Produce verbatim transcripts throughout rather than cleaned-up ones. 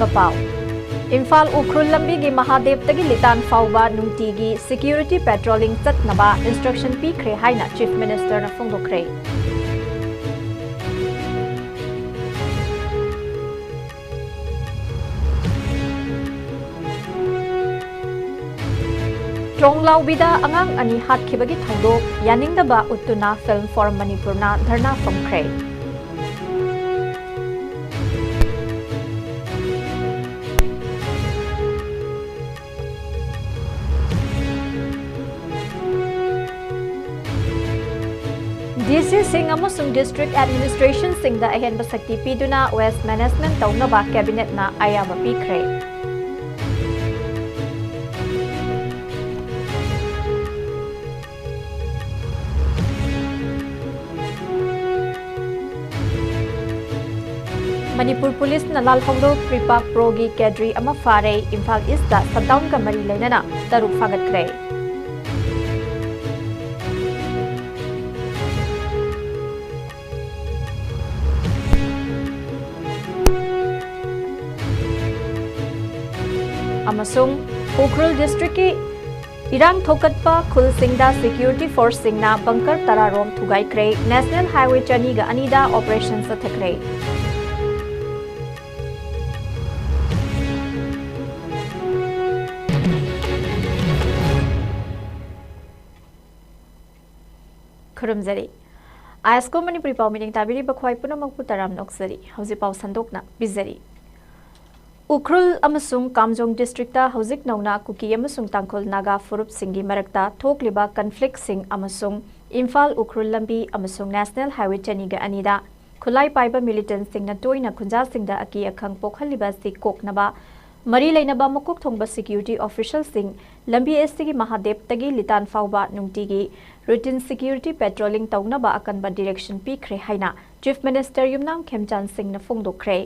ꯄꯥꯎ꯫ ꯏꯝꯐꯥꯜ ꯎꯈ꯭ꯔꯨꯜ ꯂꯝꯕꯤꯒꯤ ꯃꯍꯥꯗꯦꯕꯇꯒꯤ ꯂꯤꯇꯥꯟ ꯐꯥꯎꯕ ꯅꯨꯡꯇꯤꯒꯤ security patrolling ꯆꯠꯅꯕ instruction ꯄꯤꯈ꯭ꯔꯦ ꯍꯥꯏꯅ Chief Minister ꯅ ꯐꯣꯡꯗꯣꯛꯈ꯭ꯔꯦ꯫ ꯇ꯭ꯔꯣꯡꯂꯥꯎꯕꯤꯗ ꯑꯉꯥꯡ ꯑꯅꯤ ꯍꯥꯠꯈꯤꯕꯒꯤ ꯊꯧꯗꯣꯛ ꯌꯥꯅꯤꯡꯗꯕ ꯎꯠꯇꯨꯅ Film for Manipur ꯅ ꯙꯔꯅꯥ ꯐꯝꯈ꯭ꯔꯦ꯫ D C ꯁꯤꯡ ꯑꯃꯁꯨꯡ district administration ꯁꯤꯡꯗ ꯑꯍꯦꯟꯕ ꯁꯛꯇꯤ ꯄꯤꯗꯨꯅ waste management ꯇꯧꯅꯕ Cabinet ꯅ ꯑꯌꯥꯕ ꯄꯤꯈ꯭ꯔꯦ꯫ ꯃꯅꯤꯄꯨꯔ ꯄꯨꯂꯤꯁꯅ ꯂꯥꯜꯍꯧꯂꯨꯞ ꯀ꯭ꯔꯤꯄꯥꯛ ꯄ꯭ꯔꯣꯒꯤ cadre ꯑꯃ ꯐꯥꯔꯦ꯫ ꯏꯝꯐꯥꯜ ꯏꯁꯇ shutdown ꯒ ꯃꯔꯤ ꯂꯩꯅꯅ ꯇꯔꯨꯛ ꯐꯥꯒꯠꯈ꯭ꯔꯦ꯫ ꯑꯃꯁꯨꯡ ꯎꯈ꯭ꯔꯨꯜ district ꯀꯤ ꯏꯔꯥꯡ ꯊꯣꯛꯀꯠꯄ ꯈꯨꯜꯁꯤꯡꯗ security force ꯁꯤꯡꯅ bunker ꯇꯔꯥ ꯔꯣꯝ ꯊꯨꯒꯥꯏꯈ꯭ꯔꯦ꯫ National Highway ꯆꯅꯤꯒ ꯑꯅꯤꯗ operation ꯆꯠꯊꯈ꯭ꯔꯦ꯫ ꯈꯨꯔꯨꯝꯖꯔꯤ꯫ ISCO ꯃꯅꯤꯄꯨꯔꯤ ꯄꯥꯎ ꯃꯤꯠꯌꯦꯡ ꯇꯥꯕꯤꯔꯤꯕ ꯈ꯭ꯋꯥꯏ ꯄꯨꯝꯅꯃꯛꯄꯨ ꯇꯔꯥꯝꯅ ꯑꯣꯛꯆꯔꯤ꯫ ꯍꯧꯖꯤꯛ ꯄꯥꯎ ꯁꯟꯗꯣꯛꯅ ꯄꯤꯖꯔꯤ꯫ ꯎꯈ꯭ꯔꯨꯜ ꯑꯃꯁꯨꯡ ꯀꯥꯝꯖꯣꯡ district ꯇ ꯍꯧꯖꯤꯛ ꯅꯧꯅ ꯀꯨꯀꯤ ꯑꯃꯁꯨꯡ ꯇꯥꯡꯈꯨꯜ ꯅꯥꯒꯥ ꯐꯨꯔꯨꯞꯁꯤꯡꯒꯤ ꯃꯔꯛꯇ ꯊꯣꯛꯂꯤꯕ conflict ꯁꯤꯡ ꯑꯃꯁꯨꯡ ꯏꯝꯐꯥꯜ ꯎꯈ꯭ꯔꯨꯜ ꯂꯝꯕꯤ ꯑꯃꯁꯨꯡ National Highway ꯆꯅꯤꯒ ꯑꯅꯤꯗ ꯈꯨꯠꯂꯥꯏ ꯄꯥꯏꯕ militant ꯁꯤꯡꯅ ꯇꯣꯏꯅ ꯈꯨꯟꯖꯥꯁꯤꯡꯗ ꯑꯀꯤ ꯑꯈꯪ ꯄꯣꯛꯍꯜꯂꯤꯕ ꯑꯁꯤ ꯀꯣꯛꯅꯕ ꯃꯔꯤ ꯂꯩꯅꯕ ꯃꯀꯣꯛ ꯊꯣꯡꯕ security official ꯁꯤꯡ ꯂꯝꯕꯤ ꯑꯁꯤꯒꯤ ꯃꯍꯥꯗꯦꯕꯇꯒꯤ ꯂꯤꯇꯥꯟ ꯐꯥꯎꯕ ꯅꯨꯡꯇꯤꯒꯤ routine security patrolling ꯇꯧꯅꯕ ꯑꯀꯟꯕ direction ꯄꯤꯈ꯭ꯔꯦ ꯍꯥꯏꯅ Chief Minister ꯌꯨꯝꯅꯥꯝ ꯈꯦꯝꯆꯥꯟ ꯁꯤꯡꯅ ꯐꯣꯡꯗꯣꯛꯈ꯭ꯔꯦ꯫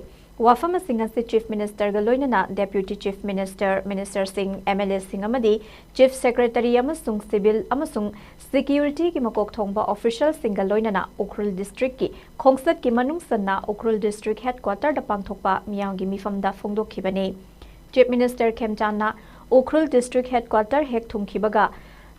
ꯋꯥꯐꯝꯁꯤꯡ ꯑꯁꯤ Chief Minister ꯒ ꯂꯣꯏꯅꯅ Deputy Chief Minister, Minister ꯁꯤꯡ, M L A ꯁꯤꯡ ꯑꯃꯗꯤ Chief Secretary ꯑꯃꯁꯨꯡ civil ꯑꯃꯁꯨꯡ security ꯒꯤ ꯃꯀꯣꯛ ꯊꯣꯡꯕ official ꯁꯤꯡꯒ ꯂꯣꯏꯅꯅ ꯎꯈ꯭ꯔꯨꯜ district ꯀꯤ ꯈꯣꯡꯆꯠꯀꯤ ꯃꯅꯨꯡ ꯆꯟꯅ ꯎꯈ꯭ꯔꯨꯜ district headquarter ꯗ ꯄꯥꯡꯊꯣꯛꯄ ꯃꯤꯌꯥꯝꯒꯤ ꯃꯤꯐꯝꯗ ꯐꯣꯡꯗꯣꯛꯈꯤꯕꯅꯤ꯫ Chief Minister ꯈꯦꯝꯆꯥꯟꯅ Ukhrul district headquarter ꯍꯦꯛ ꯊꯨꯡꯈꯤꯕꯒ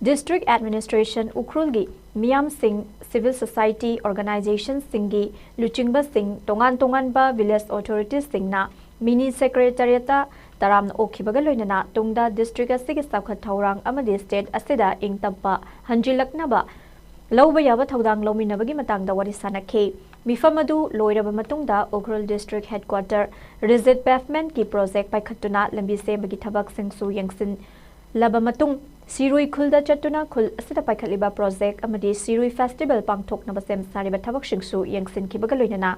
district administration, ꯎꯈ꯭ꯔꯨꯜꯒꯤ ꯃꯤꯌꯥꯝꯁꯤꯡ, civil society organization ꯁꯤꯡꯒꯤ ꯂꯨꯆꯤꯡꯕꯁꯤꯡ, ꯇꯣꯉꯥꯟ ꯇꯣꯉꯥꯟꯕ village authorities ꯁꯤꯡꯅ mini secretariat ꯇ ꯇꯔꯥꯝꯅ ꯑꯣꯛꯈꯤꯕꯒ ꯂꯣꯏꯅꯅ ꯇꯨꯡꯗ district ꯑꯁꯤꯒꯤ ꯆꯥꯎꯈꯠ ꯊꯧꯔꯥꯡ ꯑꯃꯗꯤ state ꯑꯁꯤꯗ ꯏꯪ ꯇꯞꯄ ꯍꯟꯖꯤꯜꯂꯛꯅꯕ ꯂꯧꯕ ꯌꯥꯕ ꯊꯧꯗꯥꯡ ꯂꯧꯃꯤꯟꯅꯕꯒꯤ ꯃꯇꯥꯡꯗ ꯋꯥꯔꯤ ꯁꯥꯅꯈꯤ꯫ ꯃꯤꯐꯝ ꯑꯗꯨ ꯂꯣꯏꯔꯕ ꯃꯇꯨꯡꯗ Ukhrul district headquarter rigid pavement ꯀꯤ project ꯄꯥꯏꯈꯠꯇꯨꯅ ꯂꯝꯕꯤ ꯁꯦꯝꯕꯒꯤ ꯊꯕꯛꯁꯤꯡꯁꯨ ꯌꯦꯡꯁꯤꯜꯂꯕ ꯃꯇꯨꯡ, ꯁꯤꯔꯨꯏ ꯈꯨꯜꯗ ꯆꯠꯇꯨꯅ ꯈꯨꯜ ꯑꯁꯤꯗ ꯄꯥꯏꯈꯠꯂꯤꯕ project ꯑꯃꯗꯤ ꯁꯤꯔꯨꯏ festival ꯄꯥꯡꯊꯣꯛꯅꯕ ꯁꯦꯝ ꯁꯥꯔꯤꯕ ꯊꯕꯛꯁꯤꯡꯁꯨ ꯌꯦꯡꯁꯤꯟꯈꯤꯕꯒ ꯂꯣꯏꯅꯅ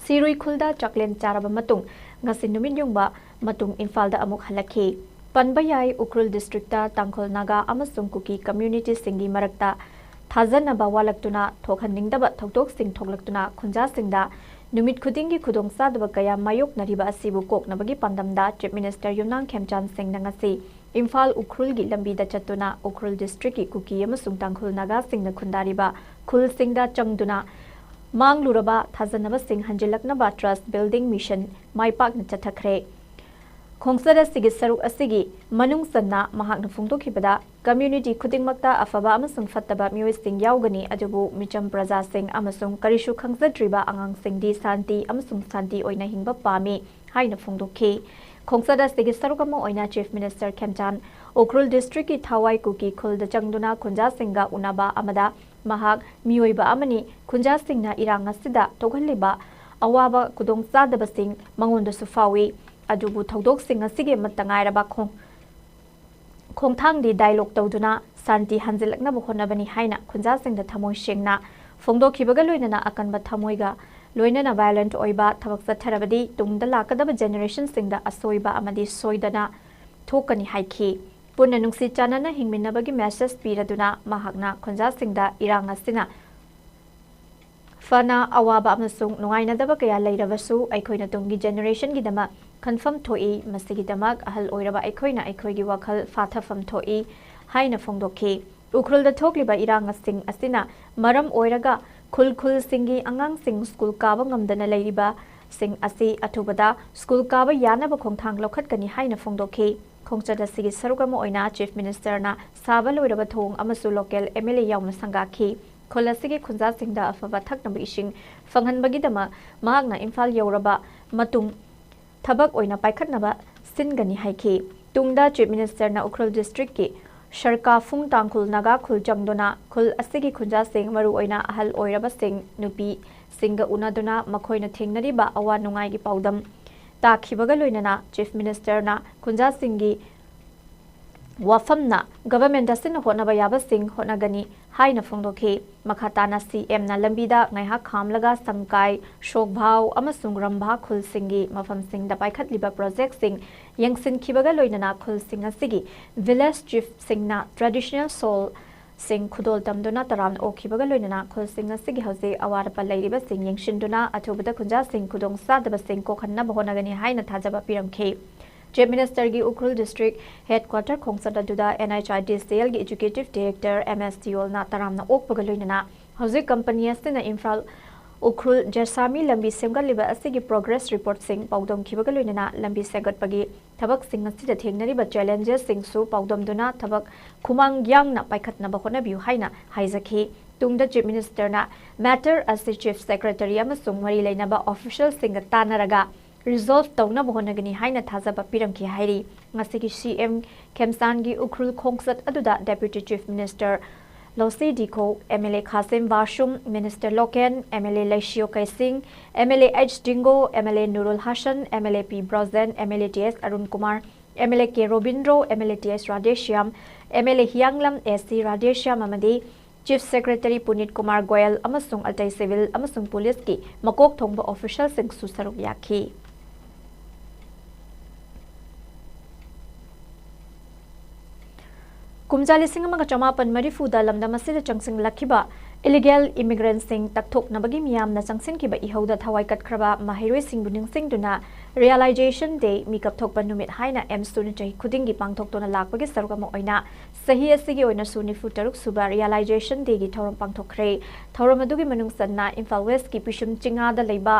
ꯁꯤꯔꯨꯏ ꯈꯨꯜꯗ ꯆꯥꯛꯂꯦꯟ ꯆꯥꯔꯕ ꯃꯇꯨꯡ, ꯉꯁꯤ ꯅꯨꯃꯤꯠ ꯌꯨꯡꯕ ꯃꯇꯨꯡ ꯏꯝꯐꯥꯜꯗ ꯑꯃꯨꯛ ꯍꯜꯂꯛꯈꯤ꯫ ꯄꯟꯕ ꯌꯥꯏ, ꯎꯈ꯭ꯔꯨꯜ district ꯇ ꯇꯥꯡꯈꯨꯜ, ꯅꯥꯒꯥ ꯑꯃꯁꯨꯡ ꯀꯨꯀꯤ community ꯁꯤꯡꯒꯤ ꯃꯔꯛꯇ ꯊꯥꯖꯅꯕ ꯋꯥꯠꯂꯛꯇꯨꯅ ꯊꯣꯛꯍꯟꯅꯤꯡꯗꯕ ꯊꯧꯗꯣꯛꯁꯤꯡ ꯊꯣꯛꯂꯛꯇꯨꯅ ꯈꯨꯟꯖꯥꯁꯤꯡꯗ ꯅꯨꯃꯤꯠ ꯈꯨꯗꯤꯡꯒꯤ ꯈꯨꯗꯣꯡꯆꯥꯗꯕ ꯀꯌꯥ ꯃꯥꯌꯣꯛꯅꯔꯤꯕ ꯑꯁꯤꯕꯨ ꯀꯣꯛꯅꯕꯒꯤ ꯄꯥꯟꯗꯝꯗ Chief Minister ꯌꯨꯝꯅꯥꯝ ꯈꯦꯝꯆꯥꯟ ꯁꯤꯡꯅ ꯉꯁꯤ ꯏꯝꯐꯥꯜ ꯎꯈ꯭ꯔꯨꯜꯒꯤ ꯂꯝꯕꯤꯗ ꯆꯠꯇꯨꯅ ꯎꯈ꯭ꯔꯨꯜ district ꯀꯤ ꯀꯨꯀꯤ ꯑꯃꯁꯨꯡ ꯇꯥꯡꯈꯨꯜ ꯅꯥꯒꯥꯁꯤꯡꯅ ꯈꯨꯟꯗꯥꯔꯤꯕ ꯈꯨꯜꯁꯤꯡꯗ ꯆꯪꯗꯨꯅ ꯃꯥꯡꯂꯨꯔꯕ ꯊꯥꯖꯅꯕꯁꯤꯡ ꯍꯟꯖꯤꯜꯂꯛꯅꯕ trust building mission ꯃꯥꯏ ꯄꯥꯛꯅ ꯆꯠꯊꯈ꯭ꯔꯦ꯫ ꯈꯣꯡꯆꯠ ꯑꯁꯤꯒꯤ ꯁꯔꯨꯛ ꯑꯁꯤꯒꯤ ꯃꯅꯨꯡ ꯆꯟꯅ ꯃꯍꯥꯛꯅ ꯐꯣꯡꯗꯣꯛꯈꯤꯕꯗ, community ꯈꯨꯗꯤꯡꯃꯛꯇ ꯑꯐꯕ ꯑꯃꯁꯨꯡ ꯐꯠꯇꯕ ꯃꯤꯑꯣꯏꯁꯤꯡ ꯌꯥꯎꯒꯅꯤ, ꯑꯗꯨꯕꯨ ꯃꯤꯆꯝ ꯄ꯭ꯔꯖꯥꯁꯤꯡ ꯑꯃꯁꯨꯡ ꯀꯔꯤꯁꯨ ꯈꯪꯖꯗ꯭ꯔꯤꯕ ꯑꯉꯥꯡꯁꯤꯡꯗꯤ ꯁꯥꯟꯇꯤ ꯑꯃꯁꯨꯡ ꯁꯥꯟꯇꯤ ꯑꯣꯏꯅ ꯍꯤꯡꯕ ꯄꯥꯝꯃꯤ ꯍꯥꯏꯅ ꯐꯣꯡꯗꯣꯛꯈꯤ꯫ ꯈꯣꯡꯆꯠ ꯑꯁꯤꯒꯤ ꯁꯔꯨꯛ ꯑꯃ ꯑꯣꯏꯅ Chief Minister ꯈꯦꯝꯆꯥꯟ ꯎꯈ꯭ꯔꯨꯜ district ꯀꯤ ꯊꯋꯥꯏ ꯀꯨꯀꯤ ꯈꯨꯜꯗ ꯆꯪꯗꯨꯅ ꯈꯨꯟꯖꯥꯁꯤꯡꯒ ꯎꯅꯕ ꯑꯃꯗ ꯃꯍꯥꯛ ꯃꯤꯑꯣꯏꯕ ꯑꯃꯅꯤ, ꯈꯨꯟꯖꯥꯁꯤꯡꯅ ꯏꯔꯥꯡ ꯑꯁꯤꯗ ꯊꯣꯛꯍꯜꯂꯤꯕ ꯑꯋꯥꯕ ꯈꯨꯗꯣꯡꯆꯥꯗꯕꯁꯤꯡ ꯃꯉꯣꯟꯗꯁꯨ ꯐꯥꯎꯏ, ꯑꯗꯨꯕꯨ ꯊꯧꯗꯣꯛꯁꯤꯡ ꯑꯁꯤꯒꯤ ꯑꯃꯠꯇ ꯉꯥꯏꯔꯕ ꯈꯣꯡ-, ꯈꯣꯡꯊꯥꯡꯗꯤ dialogue ꯇꯧꯗꯨꯅ ꯁꯥꯟꯇꯤ ꯍꯟꯖꯤꯜꯂꯛꯅꯕ ꯍꯣꯠꯅꯕꯅꯤ ꯍꯥꯏꯅ ꯈꯨꯟꯖꯥꯁꯤꯡꯗ ꯊꯃꯣꯏ ꯁꯦꯡꯅ ꯐꯣꯡꯗꯣꯛꯈꯤꯕꯒ ꯂꯣꯏꯅꯅ ꯑꯀꯟꯕ ꯊꯃꯣꯏꯒ ꯂꯣꯏꯅꯅ violent ꯑꯣꯏꯕ ꯊꯕꯛ ꯆꯠꯊꯔꯕꯗꯤ ꯇꯨꯡꯗ ꯂꯥꯛꯀꯗꯕ generation ꯁꯤꯡꯗ ꯑꯁꯣꯏꯕ ꯑꯃꯗꯤ ꯁꯣꯏꯗꯅ ꯊꯣꯛꯀꯅꯤ ꯍꯥꯏꯈꯤ꯫ ꯄꯨꯟꯅ ꯅꯨꯡꯁꯤ ꯆꯥꯟꯅꯅ ꯍꯤꯡꯃꯤꯟꯅꯕꯒꯤ message ꯄꯤꯔꯗꯨꯅ ꯃꯍꯥꯛꯅ ꯈꯨꯟꯖꯥꯁꯤꯡꯗ ꯏꯔꯥꯡ ꯑꯁꯤꯅ ꯐꯅ ꯑꯋꯥꯕ ꯑꯃꯁꯨꯡ ꯅꯨꯡꯉꯥꯏꯅꯗꯕ ꯀꯌꯥ ꯂꯩꯔꯕꯁꯨ, ꯑꯩꯈꯣꯏꯅ ꯇꯨꯡꯒꯤ generationꯒꯤꯗꯃꯛ ꯈꯟꯐꯝ ꯊꯣꯛꯏ꯫ ꯃꯁꯤꯒꯤꯗꯃꯛ ꯑꯍꯜ ꯑꯣꯏꯔꯕ ꯑꯩꯈꯣꯏꯅ ꯑꯩꯈꯣꯏꯒꯤ ꯋꯥꯈꯜ ꯐꯥꯊꯐꯝ ꯊꯣꯛꯏ ꯍꯥꯏꯅ ꯐꯣꯡꯗꯣꯛꯈꯤ꯫ ꯎꯈ꯭ꯔꯨꯜꯗ ꯊꯣꯛꯂꯤꯕ ꯏꯔꯥꯡꯁꯤꯡ ꯑꯁꯤꯅ ꯃꯔꯝ ꯑꯣꯏꯔꯒ ꯈꯨꯜ ꯈꯨꯜꯁꯤꯡꯒꯤ ꯑꯉꯥꯡꯁꯤꯡ ꯁ꯭ꯀꯨꯜ ꯀꯥꯕ ꯉꯝꯗꯅ ꯂꯩꯔꯤꯕꯁꯤꯡ ꯑꯁꯤ ꯑꯊꯨꯕꯗ ꯁ꯭ꯀꯨꯜ ꯀꯥꯕ ꯌꯥꯅꯕ ꯈꯣꯡꯊꯥꯡ ꯂꯧꯈꯠꯀꯅꯤ ꯍꯥꯏꯅ ꯐꯣꯡꯗꯣꯛꯈꯤ꯫ ꯈꯣꯡꯆꯠ ꯑꯁꯤꯒꯤ ꯁꯔꯨꯛ ꯑꯃ ꯑꯣꯏꯅ Chief Ministerꯅ ꯁꯥꯕ ꯂꯣꯏꯔꯕ ꯊꯣꯡ ꯑꯃꯁꯨ local MLA ꯌꯥꯎꯅ ꯁꯪꯒꯥꯈꯤ꯫ ꯈꯨꯜ ꯑꯁꯤꯒꯤ ꯈꯨꯟꯖꯥꯁꯤꯡꯗ ꯑꯐꯕ ꯊꯛꯅꯕ ꯏꯁꯤꯡ ꯐꯪꯍꯟꯕꯒꯤꯗꯃꯛ ꯃꯍꯥꯛꯅ ꯏꯝꯐꯥꯜ ꯌꯧꯔꯕ ꯃꯇꯨꯡ ꯊꯕꯛ ꯑꯣꯏꯅ ꯄꯥꯏꯈꯠꯅꯕ ꯁꯤꯟꯒꯅꯤ ꯍꯥꯏꯈꯤ꯫ ꯇꯨꯡꯗ Chief Ministerꯅ ꯎꯈ꯭ꯔꯨꯜ districtꯀꯤ ꯁꯔꯀꯥꯐꯨꯡ ꯇꯥꯡꯈꯨꯜ ꯅꯥꯒꯥ ꯈꯨꯜ ꯆꯪꯗꯨꯅ ꯈꯨꯜ ꯑꯁꯤꯒꯤ ꯈꯨꯟꯖꯥꯁꯤꯡ, ꯃꯔꯨꯑꯣꯏꯅ ꯑꯍꯜ ꯑꯣꯏꯔꯕꯁꯤꯡ, ꯅꯨꯄꯤꯁꯤꯡꯒ ꯎꯅꯗꯨꯅ ꯃꯈꯣꯏꯅ ꯊꯦꯡꯅꯔꯤꯕ ꯑꯋꯥ ꯅꯨꯡꯉꯥꯏꯒꯤ ꯄꯥꯎꯗꯝ ꯇꯥꯈꯤꯕꯒ ꯂꯣꯏꯅꯅ Chief Ministerꯅ ꯈꯨꯟꯖꯥꯁꯤꯡꯒꯤ ꯋꯥꯐꯝꯅ government ꯑꯁꯤꯅ ꯍꯣꯠꯅꯕ ꯌꯥꯕꯁꯤꯡ ꯍꯣꯠꯅꯒꯅꯤ ꯍꯥꯏꯅ ꯐꯣꯡꯗꯣꯛꯈꯤ꯫ ꯃꯈꯥ ꯇꯥꯅ CMꯅ ꯂꯝꯕꯤꯗ ꯉꯥꯏꯍꯥꯛ ꯈꯥꯝꯂꯒ ꯁꯪꯀꯥꯏ, ꯁꯣꯛꯚꯥꯎ ꯑꯃꯁꯨꯡ ꯔꯝꯚꯥ ꯈꯨꯜꯁꯤꯡꯒꯤ ꯃꯐꯝꯁꯤꯡꯗ ꯄꯥꯏꯈꯠꯂꯤꯕ projectꯁꯤꯡ ꯌꯦꯡꯁꯤꯟꯈꯤꯕꯒ ꯂꯣꯏꯅꯅ ꯈꯨꯜꯁꯤꯡ ꯑꯁꯤꯒꯤ village chiefꯁꯤꯡꯅ traditional soul ꯁꯤꯡ ꯈꯨꯗꯣꯜ ꯇꯝꯗꯨꯅ ꯇꯔꯥꯝꯅ ꯑꯣꯛꯈꯤꯕꯒ ꯂꯣꯏꯅꯅ ꯈꯨꯜꯁꯤꯡ ꯑꯁꯤꯒꯤ ꯍꯧꯖꯤꯛ ꯑꯋꯥꯠ ꯑꯄꯥ ꯂꯩꯔꯤꯕꯁꯤꯡ ꯌꯦꯡꯁꯤꯟꯗꯨꯅ ꯑꯊꯨꯕꯗ ꯈꯨꯟꯖꯥꯁꯤꯡ ꯈꯨꯗꯣꯡ ꯆꯥꯗꯕꯁꯤꯡ ꯀꯣꯛꯍꯟꯅꯕ ꯍꯣꯠꯅꯒꯅꯤ ꯍꯥꯏꯅ ꯊꯥꯖꯕ ꯄꯤꯔꯝꯈꯤ꯫ Chief Ministerꯒꯤ ꯎꯈ꯭ꯔꯨꯜ district headquarter ꯈꯣꯡꯆꯠ ꯑꯗꯨꯗ NHIDCLꯒꯤ executive director M S ꯗꯤꯌꯣꯜꯅ ꯇꯔꯥꯝꯅ ꯑꯣꯛꯄꯒ ꯂꯣꯏꯅꯅ ꯍꯧꯖꯤꯛ company ꯑꯁꯤꯅ ꯏꯝꯐꯥꯜ ꯎꯈ꯭ꯔꯨꯜ ꯖꯦꯁꯥꯃꯤ ꯂꯝꯕꯤ ꯁꯦꯝꯒꯠꯂꯤꯕ ꯑꯁꯤꯒꯤ progress reportꯁꯤꯡ ꯄꯥꯎꯗꯝꯈꯤꯕꯒ ꯂꯣꯏꯅꯅ ꯂꯝꯕꯤ ꯁꯦꯝꯒꯠꯄꯒꯤ ꯊꯕꯛꯁꯤꯡ ꯑꯁꯤꯗ ꯊꯦꯡꯅꯔꯤꯕ challengesꯁꯤꯡꯁꯨ ꯄꯥꯎꯗꯝꯗꯨꯅ ꯊꯕꯛ ꯈꯨꯃꯥꯡ ꯌꯥꯡꯅ ꯄꯥꯏꯈꯠꯅꯕ ꯍꯣꯠꯅꯕꯤꯌꯨ ꯍꯥꯏꯅ ꯍꯥꯏꯖꯈꯤ꯫ ꯇꯨꯡꯗ Chief Ministerꯅ matter ꯑꯁꯤ Chief Secretary ꯑꯃꯁꯨꯡ ꯃꯔꯤ ꯂꯩꯅꯕ officialꯁꯤꯡꯒ ꯇꯥꯟꯅꯔꯒ resolve ꯇꯧꯅꯕ ꯍꯣꯠꯅꯒꯅꯤ ꯍꯥꯏꯅ ꯊꯥꯖꯕ ꯄꯤꯔꯝꯈꯤ ꯍꯥꯏꯔꯤ꯫ ꯉꯁꯤꯒꯤ CM ꯈꯦꯝꯆꯥꯟꯒꯤ ꯎꯈ꯭ꯔꯨꯜ ꯈꯣꯡꯆꯠ ꯑꯗꯨꯗ Deputy Chief Minister ꯂꯣꯁꯤ ꯗꯤꯈꯣ, MLA ꯈꯥꯁꯤꯝ ꯕꯥꯁꯨꯝ, Minister local, MLA ꯂꯩꯁꯤꯌꯣ ꯀꯩꯁꯤꯡ, MLA H ꯗꯤꯡꯒꯣ, MLA ꯅꯨꯔꯨꯜ Hasan, MLA ꯄꯤ ꯕ꯭ꯔꯣꯖꯦꯟ, MLA ꯇꯤ ꯑꯦꯁ ꯑꯔꯨꯟ ꯀꯨꯃꯥꯔ, MLA ꯀꯦ ꯔꯣꯕꯤꯟꯗ꯭ꯔꯣ, MLA ꯇꯤ ꯑꯦꯁ ꯔꯥꯙꯦꯁ꯭ꯌꯥꯝ, MLA ꯍꯤꯌꯥꯡꯂꯝ AC ꯔꯥꯙꯦꯁ꯭ꯌꯥꯝ ꯑꯃꯗꯤ Chief Secretary ꯄꯨꯅꯤꯠ ꯀꯨꯃꯥꯔ ꯒꯣꯌꯜ ꯑꯃꯁꯨꯡ ꯑꯇꯩ civil ꯑꯃꯁꯨꯡ ꯄꯨꯂꯤꯁꯀꯤ ꯃꯀꯣꯛ ꯊꯣꯡꯕ officialꯁꯤꯡꯁꯨ ꯁꯔꯨꯛ ꯌꯥꯈꯤ꯫ ꯀꯨꯝꯖꯥ ꯂꯤꯁꯤꯡ ꯑꯃꯒ ꯆꯃꯥꯄꯟ ꯃꯔꯤꯐꯨꯗ ꯂꯝꯗꯝ ꯑꯁꯤꯗ ꯆꯪꯁꯤꯜꯂꯛꯈꯤꯕ Illegal immigrantꯁꯤꯡ ꯇꯛꯊꯣꯛꯅꯕꯒꯤ ꯃꯤꯌꯥꯝꯅ ꯆꯪꯁꯤꯟꯈꯤꯕ ꯏꯍꯧꯗ ꯊꯋꯥꯏ ꯀꯠꯈ꯭ꯔꯕ ꯃꯍꯩꯔꯣꯏꯁꯤꯡꯕꯨ ꯅꯤꯡꯁꯤꯡꯗꯨꯅ Realization Day, ꯃꯤꯀꯞ ꯊꯣꯛꯄ ꯅꯨꯃꯤꯠ ꯍꯥꯏꯅ ꯑꯦꯝꯁꯨꯅ ꯆꯍꯤ ꯈꯨꯗꯤꯡꯒꯤ ꯄꯥꯡꯊꯣꯛꯇꯨꯅ ꯂꯥꯛꯄꯒꯤ ꯁꯔꯨꯛ ꯑꯃ ꯑꯣꯏꯅ ꯆꯍꯤ ꯑꯁꯤꯒꯤ ꯑꯣꯏꯅꯁꯨ ꯅꯤꯐꯨ ꯇꯔꯨꯛ ꯁꯨꯕ Realization Dayꯒꯤ ꯊꯧꯔꯝ ꯄꯥꯡꯊꯣꯛꯈ꯭ꯔꯦ꯫ ꯊꯧꯔꯝ ꯑꯗꯨꯒꯤ ꯃꯅꯨꯡ ꯆꯟꯅ ꯏꯝꯐꯥꯜ ꯋꯦꯁꯀꯤ ꯄꯤꯁꯨꯝ ꯆꯤꯡꯉꯥꯗ ꯂꯩꯕ